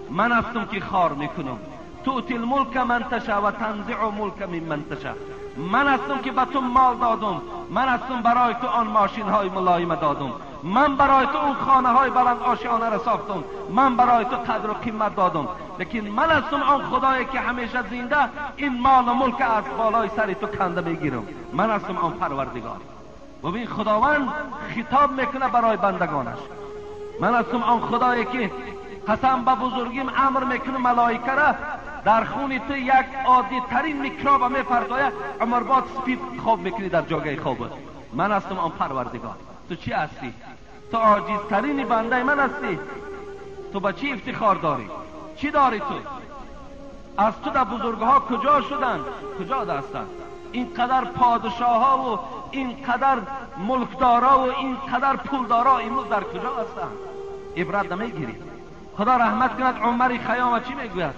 ман ҳастам ки хор мекунам. Тути лмулка ман таша ва танзиу мулка мимман таша. Ман ҳастам ки ба ту мол додум, ман ҳастам барои ту он мошинҳои мулоима додум, ман барои ту он хонаҳои баланд ошиёнаро сохтум, ман барои ту қадру қимат додум, лекин ман ҳастам он худое ки ҳамеша зинда ин молу мулка аз болои сари ту канда мегирам. Ман ҳастам он Парвардигор. Бубин, Худованд хитоб мекунад барои бандагонаш. Ман ҳастам он худое ки қасам ба бузургим амр мекунам малоикара дар хуни ту як оддитарин микроба мепартояд, умрбод спид хоб мекунӣ дар ҷогаи хобат. Ман ҳастам он Парвардигор. Ту чӣ ҳастӣ? Ту оҷизтарини бандаи ман ҳастӣ. Ту ба чӣ ифтихор дорӣ? Чӣ дорӣ ту? Аз ту дар бузургҳо куҷо шуданд? Куҷо ҳастанд? Ин қадар подшоҳҳову ин қадар мулкдорову ин қадар пулдоро имрӯз дар куҷо ҳастанд? Ибрат намегирӣ. Худо раҳмат кунад Умари Хайёма чӣ мегӯяд?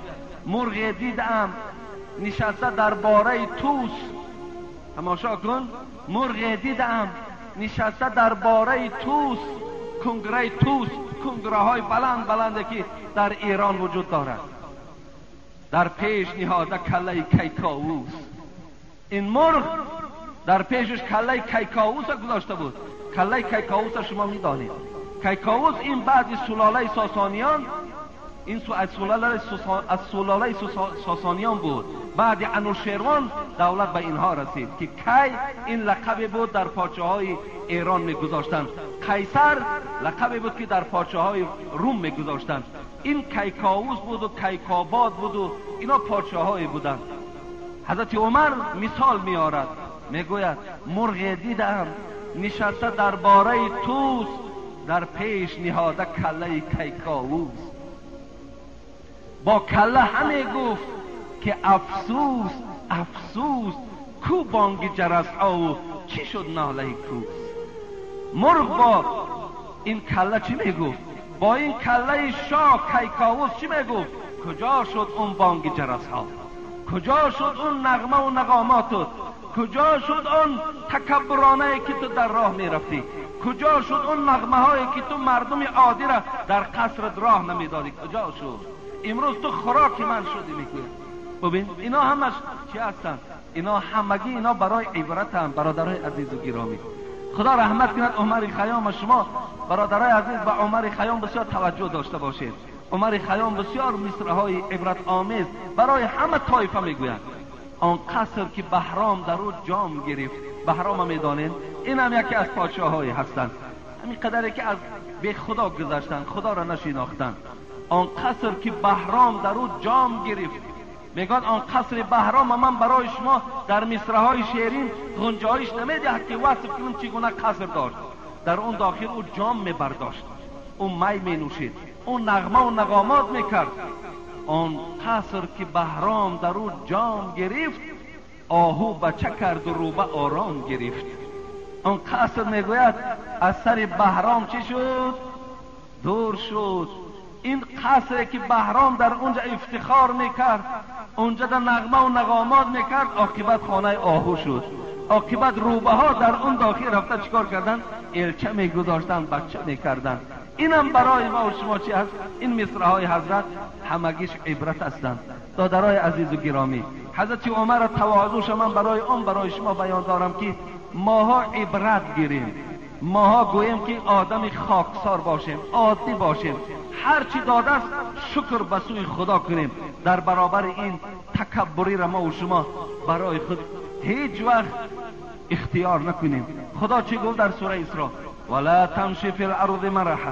Мурғе дидаам нишаста дар бораи тӯс. Тамошо кун, мурғе дидаам нишаста дар бораи тӯс, кунграи тӯс, кунграҳои баланд баланде ки дар Эрон вуҷуд дорад. Дар пеш ниҳода каллаи Кайковус. Ин мурғ дар пешаш каллаи Кайковуса гузошта буд. Каллаи Кайковуса шумо медонед. Кайковус ин баъди сулолаи Сосониён, ин аз сулолаи Сосониён буд. Баъди Анушервон давлат ба инҳо расид ки кай ин лақабе буд дар подшоҳҳои Эрон мегузоштанд. Қайсар лақабе буд ки дар подшоҳҳои Рум мегузоштанд. Ин Кайковус буду Кайкобод буду ино подшоҳҳое буданд. Ҳазрати Умар мисол меорад, мегӯяд мурғе дидаам нишаста дар бораи тӯс, дар пеш ниҳода каллаи Кайковус. Бо калла ҳаме гуфт ки афсӯс, афсӯс, ку бонги ҷарасҳову чӣ шуд нолаи кӯс. Мурғ бо ин калла чӣ мегуфт? Бо ин каллаи шоҳ Кайковус чӣ мегуфт? Куҷо шуд он бонги ҷарасҳо? Куҷо шуд он нағмаву нағомотут? Куҷо шуд он такаббуронае ки ту дар роҳ мерафтӣ? Куҷо шуд он нағмаҳое ки ту мардуми оддиро дар қасрат роҳ намедодӣ? Куҷо шуд? Имрӯз ту хӯроки ман шудӣ мегӯяд. Бубин, ино ҳамаш чӣ ҳастанд? Ино ҳамагӣ ино барои ибратанд, бародарои азизу гиромӣ. Худо раҳмат кунад Умари Хайёма. Шумо бародарои азиз ба Умари Хайём бисёр таваҷҷӯҳ дошта бошед. Умари Хайём бисёр мисраҳои ибратомез барои ҳама тоифа мегӯяд. Он қаср ки Баҳром дар ӯ ҷом гирифт, Баҳрома медонед, ин ҳам яке аз подшоҳҳое ҳастанд, ҳамин қадаре ки аз бехудо гузаштанд, Худоро нашинохтанд. Он қаср ки Баҳром дар ӯ ҷом гирифт, میگن آن قصر بهرام من برای شما در مصرع‌های شعرین گنجایش نمیدهد که وصف کنم چگونه قصر داشت. در اون داخل او جام میبرداشت، او می مینوشید، او نغمه و نغامات میکرد. آن قصر که بهرام در او جام گرفت، آهو بچه کرد و روبه آرام گرفت. آن قصر میگوید از سر بهرام چی شد؟ دور شد. این قصری که بهرام در اونجا افتخار میکرد، اونجا در نغمه و نغامات میکرد، عاقبت خانه آهو شد. عاقبت روبه ها در اون داخل رفته چیکار کردن؟ الچه میگذاشتن، بچه میکردن. اینم برای ما و شما چی هست؟ این مصرع‌های حضرت همگیش عبرت هستند. دادرای عزیز و گرامی، حضرت عمر تواضعش من برای اون برای شما بیان دارم که ماها عبرت گیریم، ماها گوییم که آدم خاکسار باشیم، عادی باشیم، هر چی داده است شکر به سوی خدا کنیم. در برابر این تکبری را ما و شما برای خود هیچ وقت اختیار نکنیم. خدا چی گفت در سوره اسراء؟ ولا تمشی فی الارض مرحا.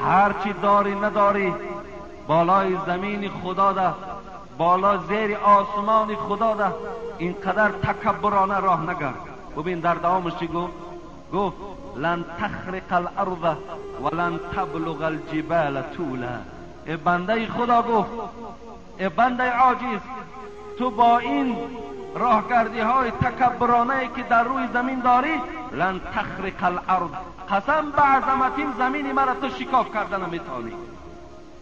هر چی داری نداری بالای زمین خدا ده، بالا زیر آسمان خدا ده، اینقدر تکبرانه راه نگرد. ببین در دوامش چی گفت؟ گفت لن تخرق الارض ولن تبلغ الجبال طولا. ای بنده خدا، گفت ای بنده عاجز، تو با این راهگردی های تکبرانه که در روی زمین داری، لن تخرق الارض، قسم به عظمت این زمین مرا تو شکاف کردن نمیتونی.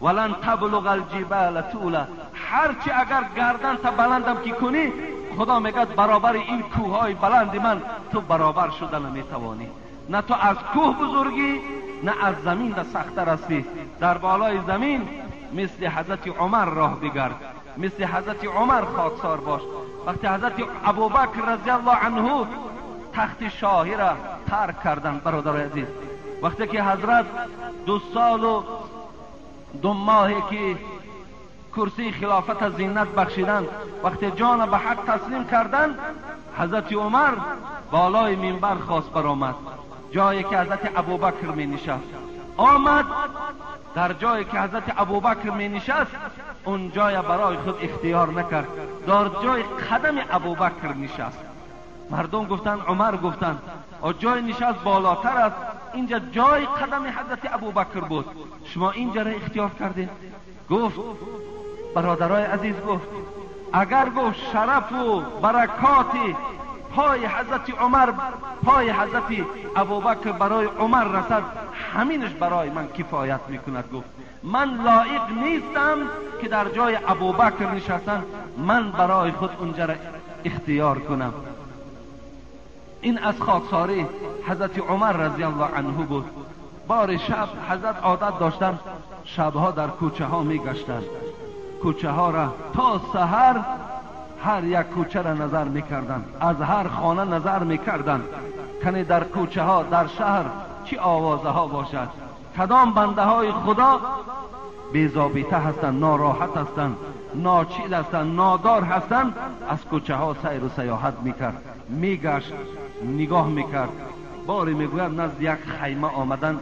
ولن تبلغ الجبال طولا. هرچی اگر گردن تا بلندم که کنی، خدا میگه برابر این کوههای بلند من تو برابر شده نمیتوانی. نه تو از کوه بزرگی، نه از زمین ده سخت‌تر هستی. در بالای زمین مثل حضرت عمر راه بگرد، مثل حضرت عمر خاکسار باش. وقتی حضرت ابوبکر رضی الله عنه تخت شاهی را ترک کردن، برادر عزیز، وقتی که حضرت 2 سال و 2 ماهی که کرسی خلافت زینت بخشیدن، وقتی جان به حق تسلیم کردن، حضرت عمر بالای منبر خواست برآمد، جایی که حضرت ابوبکر می نشست. آمد در جایی که حضرت ابوبکر می نشست، اون جای برای خود اختیار نکرد، در جای قدم ابوبکر نشست. مردم گفتن، عمر گفتن جای نشست بالاتر است، اینجا جای قدم حضرت ابوبکر بود، شما اینجا را اختیار کردین. گفت برادرای عزیز، گفت اگر گفت شرف و برکات پای حضرت عمر، پای حضرت ابوبکر برای عمر رسد، همینش برای من کفایت میکند. گفت من لایق نیستم که در جای ابوبکر نشستن، من برای خود اونجا را اختیار کنم. این از خاکساری حضرت عمر رضی الله عنه بود. بار شب حضرت عادت داشتن شبها در کوچه ها میگشتند، کوچه ها را تا سحر هر یک کوچه را نظر میکردند، از هر خانه نظر میکردند کنی در کوچه ها در شهر چی آوازه ها باشد، کدام بنده های خدا بی‌ضابطه هستند، ناراحت هستند، ناچیل هستند، نادار هستند. از کوچه ها سیر و سیاحت میکرد، میگشت، نگاه میکرد. باری میگوید نزد یک خیمه آمدن،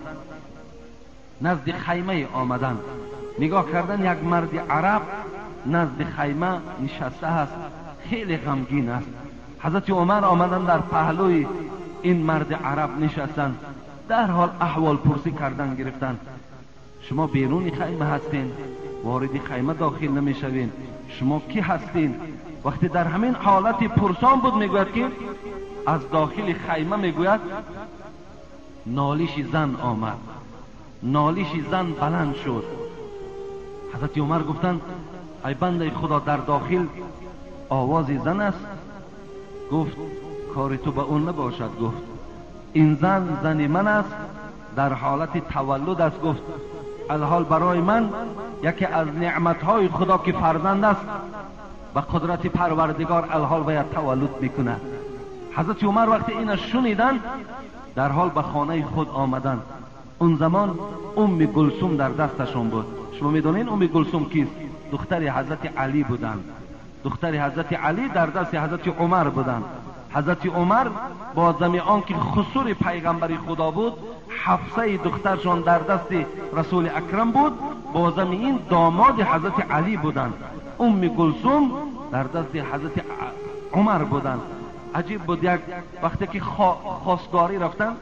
نزد خیمه آمدن، نگاه کردن یک مرد عرب نزد خیمه نشسته است، خیلی غمگین است. حضرت عمر آمدن در پهلوی این مرد عرب نشستند، در حال احوال پرسی کردن گرفتن. شما بیرون خیمه هستین، وارد خیمه داخل نمیشوین، شما کی هستین؟ وقتی در همین حالت پرسان بود، میگوید که از داخل خیمه میگوید نالش زن آمد، نالش زن بلند شد. حضرت عمر گفتند ای بنده خدا، در داخل آواز زن است. گفت کار تو به اون نباشد. گفت این زن زن من است، در حالت تولد است. گفت الحال برای من یکی از نعمتهای خدا که فرزند است، و قدرت پروردگار الحال باید تولد میکند. حضرت عمر وقتی این شنیدن در حال به خانه خود آمدن. اون زمان ام گلثوم در دستشون بود. شما میدونین ام گلثوم کیست؟ دختر حضرت علی بودند. دختر حضرت علی در دست حضرت عمر بودند. حضرت عمر با زمی آن که خسور پیغمبر خدا بود، حفصه دخترشان در دست رسول اکرم بود، با زمی این داماد حضرت علی بودند. ام گلثوم дар дасти ҳазрати Умар буданд. Аҷиб буд, як вақте ки хостгорӣ рафтанд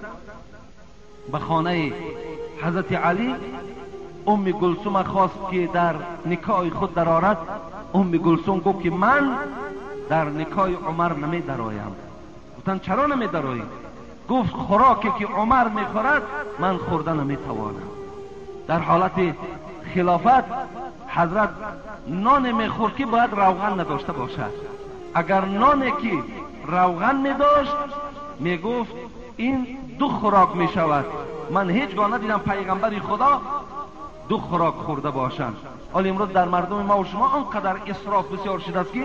ба хонаи ҳазрати Алӣ, Умми Гулсума хост ки дар никоҳи худ дарорад. Умми Гулсум гуфт ки ман дар никоҳи Умар намедароям. Гуфтанд чаро намедароӣ? Гуфт хӯроке ки Умар мехӯрад ман хӯрда наметавонам. Дар ҳолати хилофат ҳазрат ноне мехӯрд ки бояд равған надошта бошад. Агар ноне ки равған медошт, мегуфт ин ду хӯрок мешавад. Ман ҳеҷ гоҳ надидам пайғамбари Худо ду хӯрок хӯрда бошанд. Ҳол имрӯз дар мардуми ма ва шумо он қадар исроф бисёр шудааст ки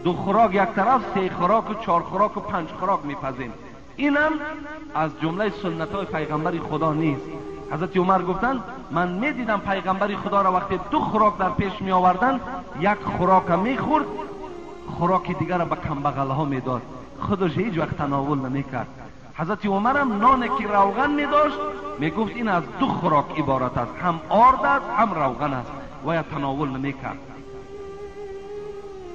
ду хӯрок як тараф, се хӯроку чор хӯроку панҷ хӯрок мепазем. Инам аз ҷумлаи суннатҳои пайғамбари Худо нест. Ҳазрати Умар гуфтанд ман медидам пайғамбари Худоро вақте ду хӯрок дар пеш меоварданд, як хӯрока мехӯрд, хӯроки дигарро ба камбағалҳо медод, худаш ҳеҷ вақт тановул намекард. Ҳазрати Умарам ноне ки равған медошт, мегуфт ин аз ду хӯрок иборат аст, ҳам орд аст, ҳам равған аст, ва я тановул намекард.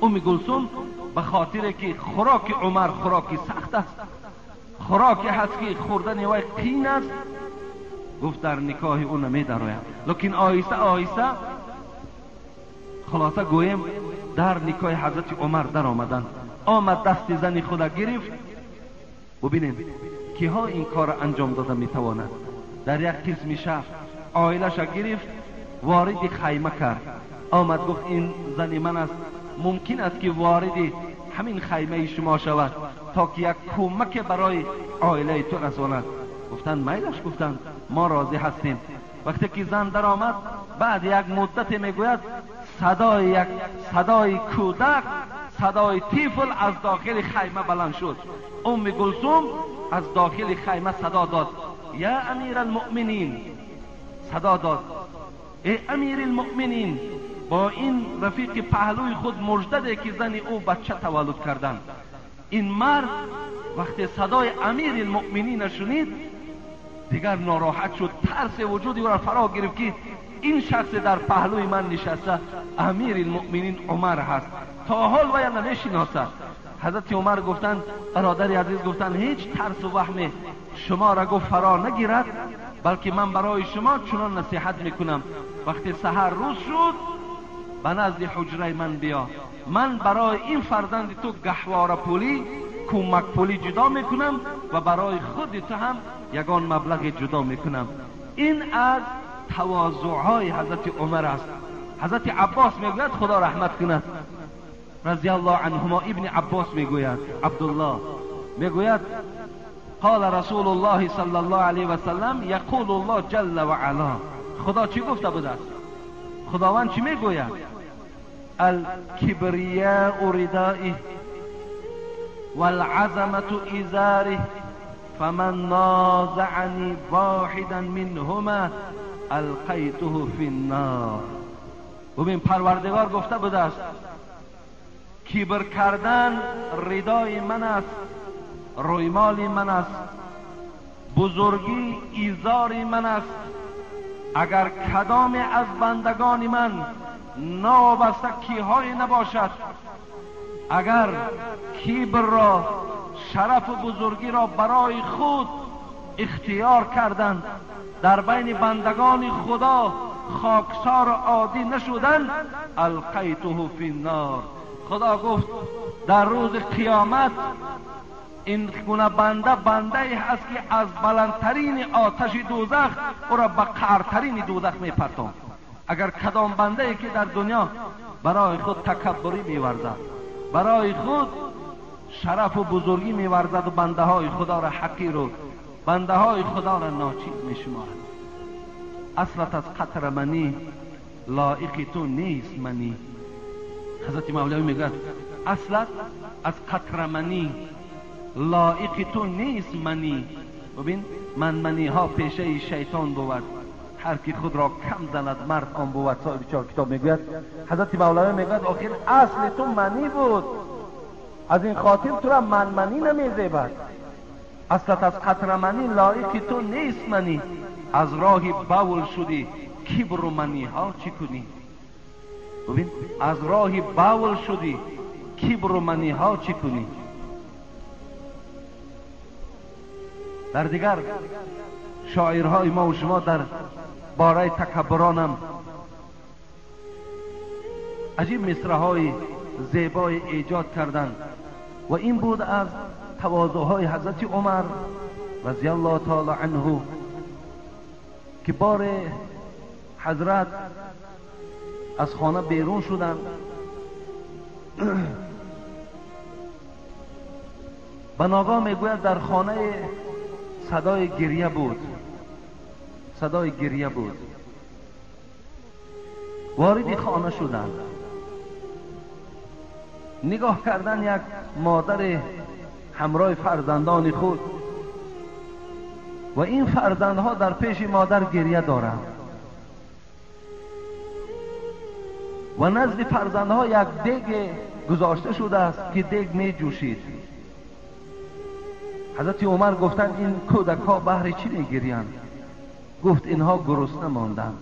Умми Гулсум ба хотире ки хӯроки Умар хӯроки сахт аст, хӯроке ҳаст ки хӯрдани вай қин аст, гуфт дар никоҳи ӯ намедароям. Лекин оҳиста оҳиста хулоса гӯем дар никоҳи ҳазрати Умар даромаданд. Омад дасти зани худа гирифт. Бубинем киҳо ин корро анҷом дода метавонад. Дар як қисми шаҳр оилаша гирифт, вориди хайма кард. Омад гуфт ин зани ман аст, мумкин аст ки вориди ҳамин хаймаи шумо шавад то ки як кӯмаке барои оилаи ту расонад. Гуфтанд майлаш, гуфтанд мо розӣ ҳастем. Вақте ки зан даромад, баъд як муддате мегӯяд садои кӯдак, садои тифл аз дохили хайма баланд шуд. Умми Гулсум аз дохили хайма садо дод: я амиралмуъминин, садо дод: эй амиралмуъминин. Бо ин рафиқи паҳлӯи худ мужда де ки зани ӯ бача таваллуд карданд. Ин мард вақте садои амиралмуъминина шунид, дигар нороҳат шуд, тарсе вуҷуди ӯро фаро гирифт ки ин шахсе дар паҳлӯи ман нишаста амиралмуъминин Умар ҳаст, то ҳол вая намешиносад. Ҳазрати Умар гуфтанд бародари азиз, гуфтанд ҳеҷ тарсу ваҳме шуморо гуфт фаро нагирад, балки ман барои шумо чунон насиҳат мекунам. Вақте саҳар рӯз шуд, ба назди ҳуҷраи ман биё, ман барои ин фарзанди ту гаҳворапулӣ, кӯмакпулӣ ҷудо мекунам ва барои худи ту ҳам ягон маблағе ҷудо мекунам. Ин аз тавозуъҳои ҳазрати Умар аст. Ҳазрати Аббос мегӯяд, Худо раҳмат кунад, разияллоҳу анҳумо, ибни Аббос мегӯяд, Абдуллоҳ мегӯяд: قال رسول الله صلی الله علیه و سلم یقول الله جل و علا. خدا چی گفته بود است؟ خداوند چی میگوید؟ الکبریاء ردائه والعظمة ازاره فمن نازعني واحدا منهما القیته فی النار. ببین پروردگار گفته بوده است کبر کردن ردای من است، رویمال من است، بزرگی ایزار من است. اگر کدام از بندگان من نابسته کیهای نباشد، اگر کبر را، شرف و بزرگی را برای خود اختیار کردند، در بین بندگان خدا خاکسار و عادی نشدند، القیته فی النار. خدا گفت در روز قیامت این گونه بنده بنده ای هست که از بلندترین آتش دوزخ او را به قعرترین دوزخ میپرتم. اگر کدام بنده ای که در دنیا برای خود تکبری میورزد، برای خود شرف و بزرگی میورزد و بنده های خدا را حقیر و بنده های خدا را ناچیز میشمارد، اصلت از قطر منی لایق تو نیست منی. حضرت مولوی میگوید اصلت از قطر منی لایق تو نیست منی. ببین من منی ها پیشه شیطان بود، هر کی خود را کم زند مرد آن بود. صاحب چهار کتاب میگوید، حضرت مولوی میگوید آخر اصل تو منی بود، از این خاطر تو را من منی نمیزیبد. اصلت از قطر منی لایق تو نیست منی، از راه بول شدی کبر و منی ها چی کنی؟ ببین از راه بول شدی кибру маниҳо чӣ кунӣ? Дар дигар шоирҳои мо ва шумо дар бораи такаббуронам عجیب مصرع‌های زیبای ایجاد کردند و این بود از تواضع‌های حضرت عمر رضی الله تعالی عنه که بار حضرت از خانه بیرون شدند. به ناگاه میگوید در خانه صدای گریه بود، صدای گریه بود. وارد خانه شدند، نگاه کردن یک مادر همراه فرزندان خود و این فرزندها در پیش مادر گریه دارند و نزد فرزندها یک دیگ گذاشته شده است که دیگ می جوشید. حضرت عمر گفتند این کودک ها بهر چی می گریند؟ گفت اینها گرسنه ماندند،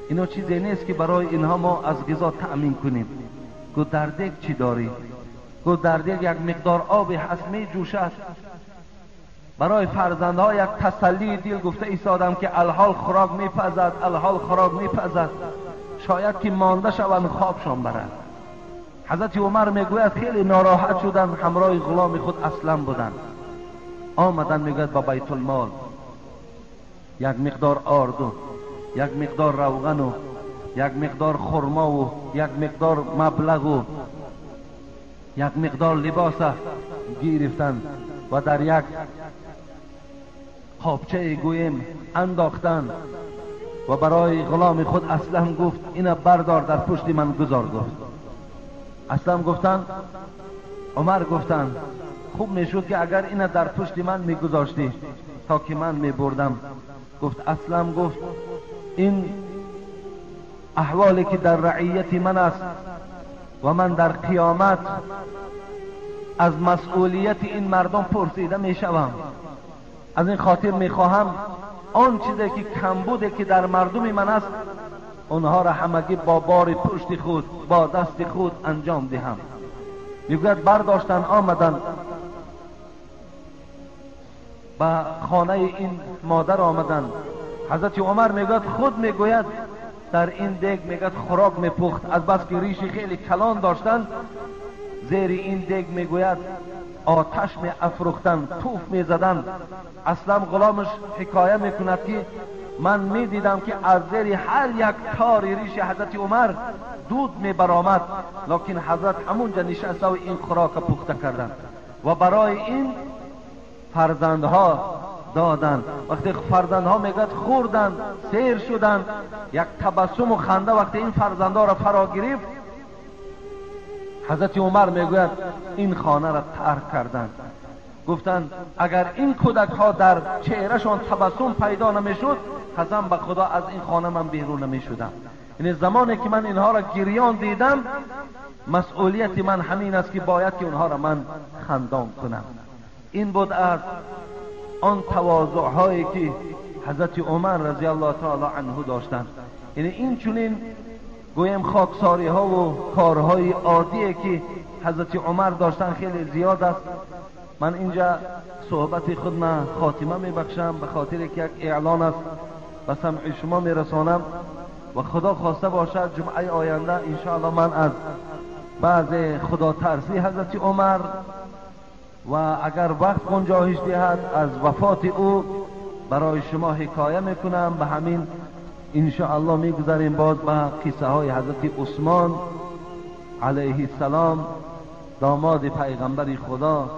اینا چیزی نیست که برای اینها ما از غذا تأمین کنیم. گفت در دیگ چی داری؟ گفت در دیگ یک مقدار آب هست می جوشد. برای فرزندها یک تسلی دل گفته ایستادم که الحال خوراک میپزد، الحال خوراک میپزد، شاید که مانده شوند خوابشان برد. حضرت عمر میگوید خیلی ناراحت شدند، همراه غلام خود اسلم بودند. آمدن میگوید با بیت المال یک مقدار آرد و یک مقدار روغن و یک مقدار خرما و یک مقدار مبلغ و یک مقدار لباس گرفتند و در یک قابچه گویم انداختند و برای غلام خود اسلم گفت اینا بردار در پشت من گذار. گفت اسلم گفتند، عمر گفتند خوب میشد که اگر اینا در پشت من میگذاشتی تا که من میبردم. گفت اسلم، گفت این احوالی که در رعیت من است و من در قیامت از مسئولیت این مردم پرسیده میشوم، از این خاطر میخواهم آن چیزی که کمبوده که در مردم من است آنها را همگی با بار پشت خود با دست خود انجام دهم. میگوید برداشتن آمدن به خانه این مادر آمدن. حضرت عمر میگوید خود میگوید در این دیگ میگوید خوراک میپخت، از بس که ریش خیلی کلان داشتن زیر این دیگ میگوید آتش می افروختن، توف می زدن. اصلا غلامش حکایه میکند که من میدیدم که از زیر هر یک تار ریش حضرت عمر دود می برآمد، لکن حضرت همونجا نشسته و این خوراک پخته کردند و برای این فرزندها دادند. وقتی فرزندها میگوید خوردند سیر شدند، یک تبسم و خنده وقتی این فرزندها را فرا گرفت، حضرت عمر میگوید این خانه را ترک کردند. گفتند اگر این کودک ها در چهرهشان تبسم پیدا نمیشد قسم به خدا از این خانه من بیرون نمیشدم. یعنی زمانی که من اینها را گریان دیدم مسئولیت من همین است که باید که اونها را من خندان کنم. این بود از آن تواضع هایی که حضرت عمر رضی الله تعالی عنه داشتند. یعنی این چنین گویم خاکساری ها و کارهای عادیه که حضرت عمر داشتن خیلی زیاد است. من اینجا صحبت خود من خاتمه میبخشم به خاطر که یک اعلان است به سمع شما میرسانم و خدا خواسته باشد جمعه آینده انشاءالله من از بعض خدا ترسی حضرت عمر و اگر وقت گنجایش دهد از وفات او برای شما حکایه میکنم. به همین انشاءالله میگذاریم باز به قصه های حضرت عثمان علیه السلام داماد پیغمبر خدا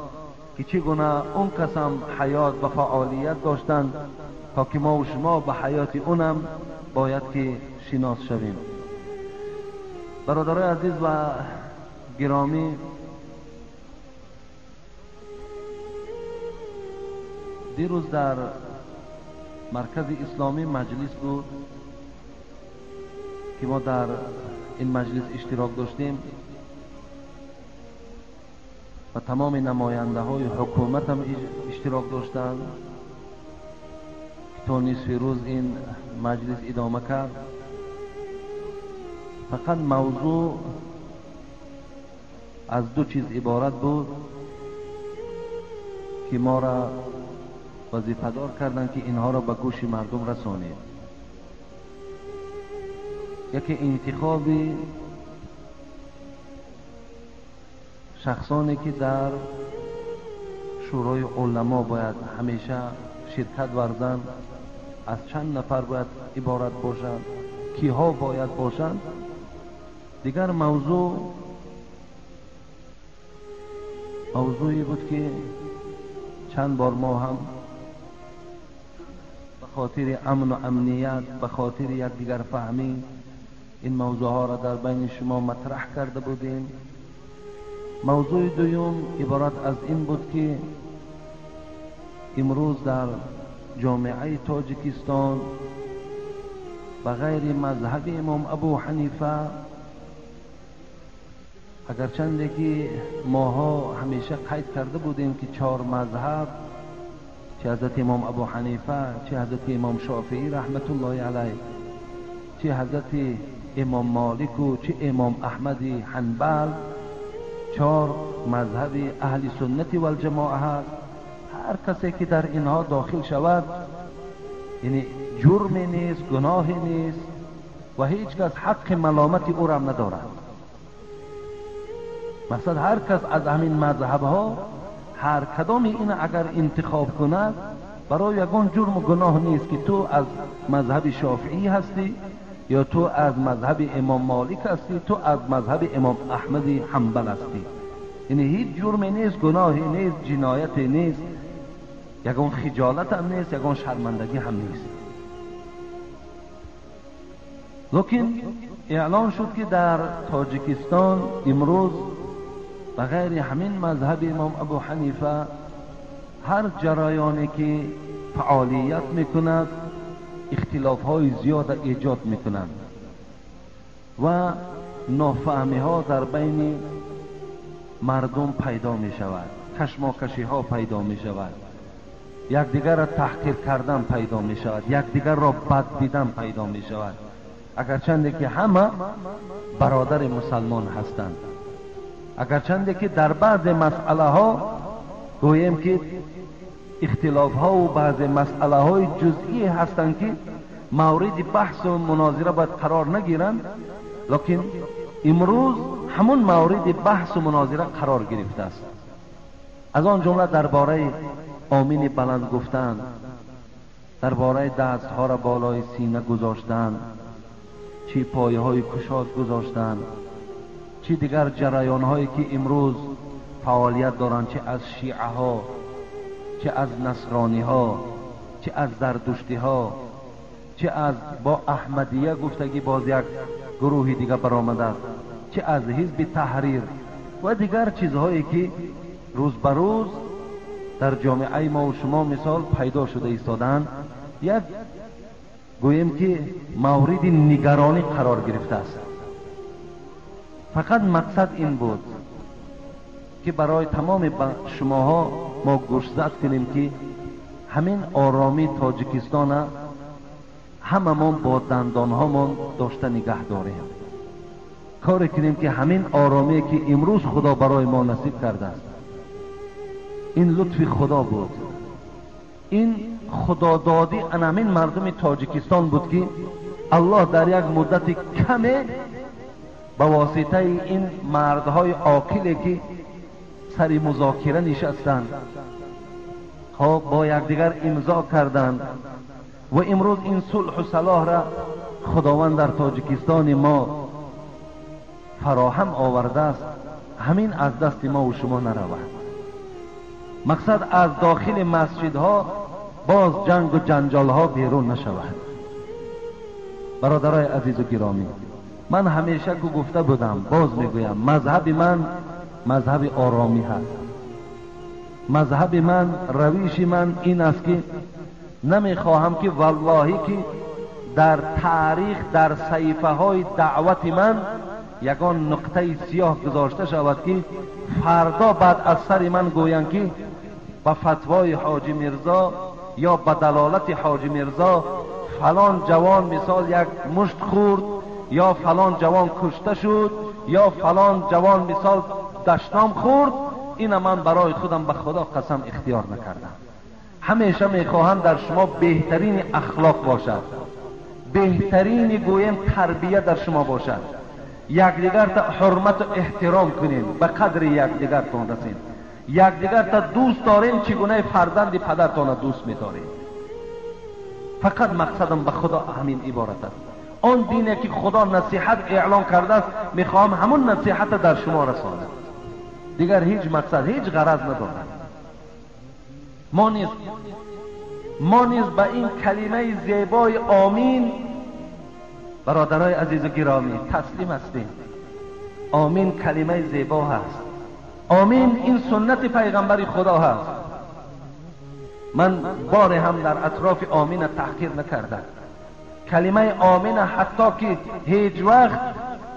که چگونه اون قسم حیات و فعالیت داشتند تا که ما و شما به حیات اونم باید که شناس شویم. برادرای عزیز و گرامی، دیروز در مرکز اسلامی مجلس بود که ما در این مجلس اشتراک داشتیم و تمام نماینده های حکومت هم اشتراک داشتند. تا نصف روز این مجلس ادامه کرد. فقط موضوع از دو چیز عبارت بود که ما را وظیفه‌دار کردند که اینها را به گوش مردم رسانیم. یکی انتخاب شخصانی که در شورای علما باید همیشه شرکت ورزند، از چند نفر باید عبارت باشند، کیها باید باشند. دیگر موضوعی بود که چند بار ما هم به خاطر امن و امنیت، به خاطر یکدیگر فهمی این موضوع ها را در بین شما مطرح کرده بودیم. موضوع دوم عبارت از این بود که امروز در جامعه تاجیکستان به غیر مذهب امام ابو حنیفه، اگرچنده که ماها همیشه قید کرده بودیم که چهار مذهب، چه حضرت امام ابو حنیفه، چه حضرت امام شافعی رحمت الله علیه، چه حضرت امام مالک و چه امام احمد حنبل، چهار مذهب اهل سنت و الجماعه هست. هر کسی که در اینها داخل شود یعنی جرمی نیست، گناهی نیست و هیچ کس حق ملامت او را ندارد. مقصد هر کس از همین مذهب ها هر کدام این اگر انتخاب کند برای یگان جرم و گناه نیست که تو از مذهب شافعی هستی یا تو از مذهب امام مالک هستی، تو از مذهب امام احمد حنبل هستی. یعنی هیچ جرمی نیست، گناهی نیست، جنایتی نیست، یگان خجالت هم نیست، یگان شرمندگی هم نیست. لیکن اعلان شد که در تاجیکستان امروز به غیر همین مذهب امام ابو حنیفه هر جریانی که فعالیت میکند اختلاف های زیاد ایجاد میکنند و نافهمی ها در بین مردم پیدا میشود، کشماکشی ها پیدا میشود، یکدیگر را تحقیر کردن پیدا میشود، یکدیگر را بد دیدن پیدا میشود، اگرچنده که همه برادر مسلمان هستند، اگرچنده که در بعض مسئله ها گوییم که اختلاف ها و بعض مسئله های جزئی هستند که مورد بحث و مناظره باید قرار نگیرند، لیکن امروز همون مورد بحث و مناظره قرار گرفته است. از آن جمله درباره آمین بلند گفتن، درباره دستها را بالای سینه گذاشتن، چی پایه های کشاد گذاشتن، چی دیگر جریان هایی که امروز فعالیت دارند، چه از شیعه ها، چه از نصرانی ها، چه از زردشتی ها، چه از با احمدیه گفتگی باز یک گروه دیگر برآمده است، چه از حزب تحریر و دیگر چیزهایی که روز به روز در جامعه ما و شما مثال پیدا شده ایستادند، یک گوییم که مورد نگرانی قرار گرفته است. فقط مقصد این بود که برای تمام شماها ما گوشزد کنیم که همین آرامی تاجیکستان هممان با دندانهامان داشته نگه داریم، کاری کنیم که همین آرامی که امروز خدا برای ما نصیب کرده است، این لطف خدا بود، این خدادادی همین مردم تاجیکستان بود که الله در یک مدت کم به واسطه این مردهای عاقلی که سر مذاکره نشستند، خب با یکدیگر امضا کردند و امروز این صلح و صلاح را خداوند در تاجیکستان ما فراهم آورده است، همین از دست ما و شما نرود. مقصد از داخل مسجدها باز جنگ و جنجال ها بیرون نشود. برادرای عزیز و گرامی، من همیشه که گفته بودم باز میگویم مذهب من مذهب آرامی هست، مذهب من، رویش من این است که نمیخواهم که واللهی که در تاریخ در صحیفه های دعوت من یگان نقطه سیاه گذاشته شود که فردا بعد از سر من گویند که به فتوای حاجی میرزا یا به دلالت حاجی میرزا فلان جوان مثال یک مشت خورد یا فلان جوان کشته شد ё фалон ҷавон мисол дашном хӯрд, ина ман барои худам ба Худо қасам ихтиёр накардам. Ҳамеша мехоҳам дар шумо беҳтарини ахлоқ бошад, беҳтарини гӯем тарбия дар шумо бошад, якдигарта ҳурмату эҳтиром кунем, ба қадри якдигартон расем, якдигарта дӯст дорем, чӣ гунаи фарзанди падартона дӯст медорем. Фақат мақсадам ба Худо ҳамин иборат аст. Он дине ки Худо насиҳат эълон кардааст, мехоҳам ҳамон насиҳата дар шумо расонам. Дигар ҳеҷ мақсад, ҳеҷ ғараз надорам. Мо низ ба ин калимаи зебои омин, бародарои азизу гиромӣ, таслим ҳастем. Омин калимаи зебо ҳаст. Омин ин суннати пайғамбари Худо ҳаст. Ман боре ҳам дар атрофи омина таҳқир накардам. Калимаи омина ҳатто ки ҳеҷ вақт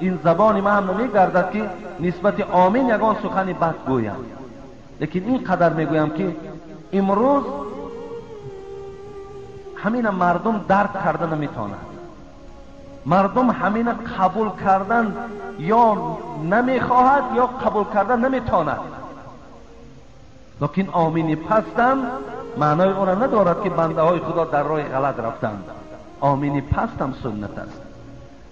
ин забони ман ҳам намегардад ки нисбати омин ягон сухани бад гӯям. Лекин ин қадар мегӯям ки имрӯз ҳамина мардум дарк карда наметавонад. Мардум ҳамина қабул кардан ё намехоҳад ё қабул кардан наметавонад. Лекин омини пастам маънои онро надорад ки бандаҳои Худо дар роҳи ғалат рафтанд. Омини пастам суннат аст.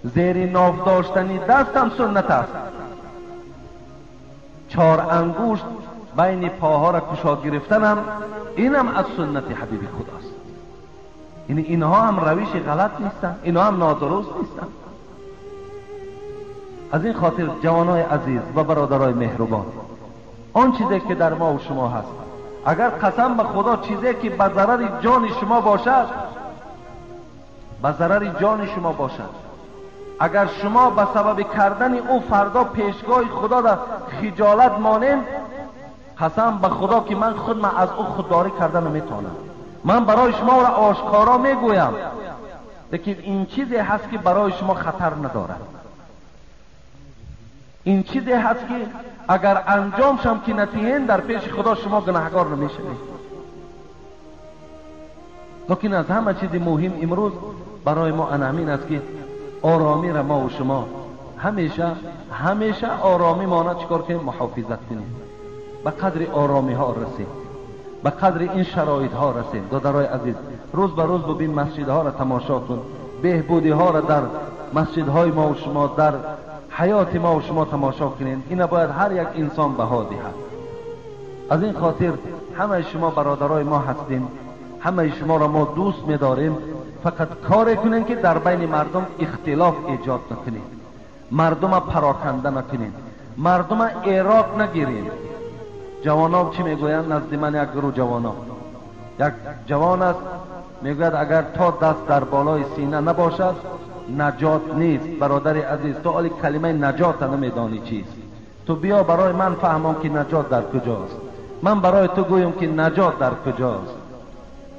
Зери ноф доштани дастам суннат аст. Чор ангушт байни поҳоро кушод гирифтанам инам аз суннати ҳабиби Худост. Яъне инҳо ҳам равиши ғалат нестанд, инҳо ҳам нодуруст нестанд. Аз ин хотир ҷавонои азиз ва бародарои меҳрубон, он чизе ки дар мо ва шумо ҳаст, агар қасам ба Худо чизе ки ба зарари ҷони шумо бошад, ба зарари ҷони шумо бошад, агар шумо ба сабаби кардани ӯ фардо пешгоҳи Худо дар хиҷолат монед, қасам ба Худо ки ман худам аз ӯ худдорӣ карда наметавонам. Ман барои шумо ӯро ошкоро мегӯям, лекин ин чизе ҳаст ки барои шумо хатар надорад. Ин чизе ҳаст ки агар анҷом шам ки натиҳен, дар пеши Худо шумо гунаҳгор намешавед. Лекин аз ҳама чизи муҳим имрӯз барои мо ана ҳамин аст ки оромиро мо ва шумо ҳамеша ҳамеша оромӣ мона чикор кунем? Муҳофизат кунем, ба қадри оромиҳо расем, ба қадри ин шароитҳо расем. Додарои азиз, рӯз ба рӯз бубин масҷидҳоро тамошо кун, беҳбудиҳоро дар масҷидҳои мо ва шумо, дар ҳаёти мо ва шумо тамошо кунед. Ина бояд ҳар як инсон баҳо диҳад. Аз ин хотир ҳамаи шумо бародарои мо ҳастем, ҳамаи шуморо мо дӯст медорем. Фақат коре кунем ки дар байни мардум ихтилоф эҷод накунем, мардума пароканда накунем, мардума эрод нагирем. Ҷавонон чӣ мегӯянд? Назди ман як гурӯҳ ҷавонон, як ҷавон аст, мегӯяд агар то даст дар болои сина набошад наҷот нест. Бародари азиз, ту оли калимаи наҷота намедонӣ чист. Ту биё барои ман фаҳмон ки наҷот дар куҷост. Ман барои ту гӯям ки наҷот дар куҷост.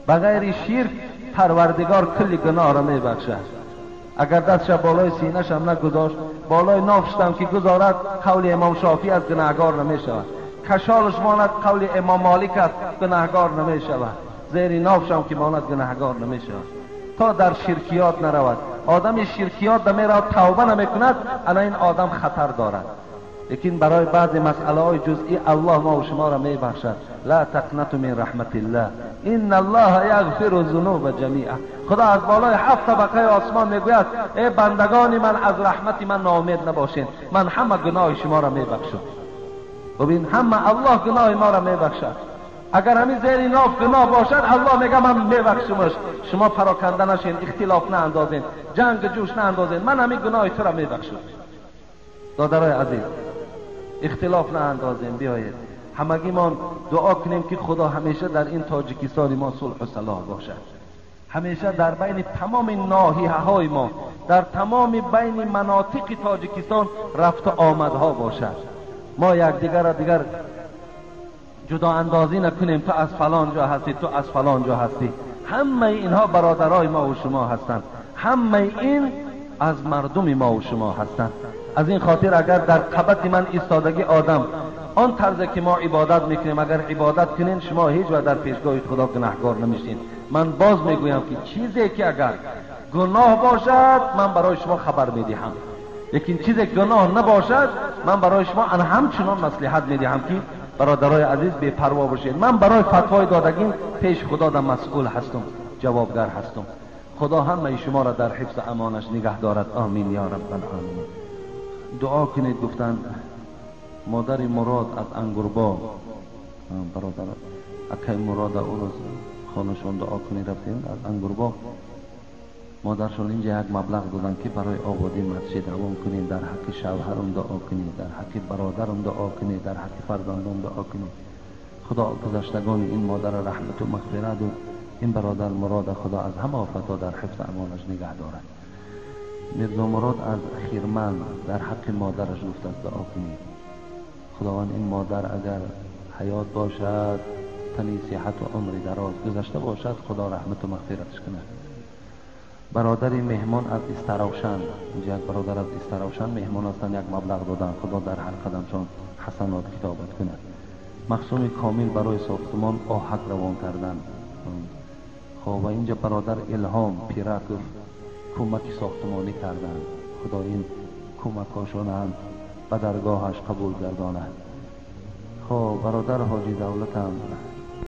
Ба ғайри ширк Парвардигор кулли гуноҳро мебахшад. Агар дастша болои синашам нагузошт, болои нофшам ки гузорад, қавли имом Шофиъ аз гунаҳгор намешавад. Кашолш монад, қавли имом Молик аст, гунаҳгор намешавад. Зери нофшам ки монад, гунаҳгор намешавад. То дар ширкиёт наравад. Одами ширкиёт намеравад, тавба намекунад, ана ин одам хатар дорад. Лекин барои баъзе масъалаҳои ҷузъӣ Аллоҳ мо ва шуморо мебахшад. Ла тақнату мин раҳматиллаҳ, инна Аллоҳа яғфиру зунуба ҷамиа. Худо аз болои ҳафт табақаи осмон мегӯяд: эй бандагони ман, аз раҳмати ман ноумед набошед, ман ҳама гуноҳи шуморо мебахшам. Бубин, ҳама Аллоҳ гуноҳи моро мебахшад. Агар ҳамин зери ноф гуноҳ бошад, Аллоҳ мегӯяд ман мебахшумаш. Шумо пароканда нашед, ихтилоф наандозед, ҷанг ҷӯш наандозед, ман ҳамин гуноҳи туро мебахшам. Додарои азиз, ихтилоф наандозем, биёед ҳамагимон дуо кунем ки Худо ҳамеша дар ин Тоҷикистони мо сулҳу салоҳ бошад, ҳамеша дар байни тамоми ноҳияҳои мо, дар тамоми байни манотиқи Тоҷикистон рафту омадҳо бошад. Мо якдигарро дигар ҷудоандозӣ накунем. Ту аз фалон ҷо ҳастӣ, ту аз фалон ҷо ҳастӣ. ҳамаи инҳо бародарои мо ва шумо ҳастанд, ҳамаи ин аз мардуми мо ва шумо ҳастанд. Аз ин хотир агар дар қабати ман истодагӣ одам он тарзе ки мо ибодат мекунем, агар ибодат кунем, шумо ҳеҷ вақт дар пешгоҳи Худо гунаҳгор намешед. Ман боз мегӯям ки чизе ки агар гуноҳ бошад, ман барои шумо хабар медиҳам. Лекин чизе гуноҳ набошад, ман барои шумо ана ҳамчунон маслиҳат медиҳам, ки бародарои азиз, бепарво бошед. Ман барои фатвои додагим пеши худо да масъул ҳастам, ҷавобгар ҳастам. Худо ҳамаи шуморо дар ҳифзи амонаш нигаҳ дорад. Омин ё раббалоламин. Дуо кунед, гуфтанд, модари Мурод аз Ангурбоғ, бародар акай Мурода ӯ рӯз хонашон дуо кунед рафтем аз Ангурбоғ, модаршон инҷа як маблағ доданд, ки барои ободии масҷид равон кунед, дар ҳаққи шавҳарам дуо кунед, дар ҳаққи бародарам дуо кунед, дар ҳаққи фарзандон дуо кунед. Худо гузаштагони ин модарро раҳмату мағфирату ин бародар Мурода худо аз ҳама офатҳо дар ҳифзи амонаш нигаҳ дорад. Мирзо Мурод аз Хирман дар ҳаққи модараш гуфтааст, дуо кунед. Худованд ин модар агар ҳаёт бошад, тани сиҳату умри дароз, гузашта бошад, худо раҳмату мағфираташ кунад. Бародари меҳмон аз Истаравшан, инҷа як бародар аз Истаравшан меҳмон ҳастанд, як маблағ доданд. Худо дар ҳар қадамшон ҳасанот китобат кунад. Мақсуми Комил барои сохтмон оҳак равон карданд. Хоб, ва инҷа бародар Илҳом Пираков кӯмаки сохтмонӣ карданд. Худо ин кӯмакҳошон ҳам ба даргоҳаш қабул гардонад. Хоб, бародар Ҳоҷи Давлатам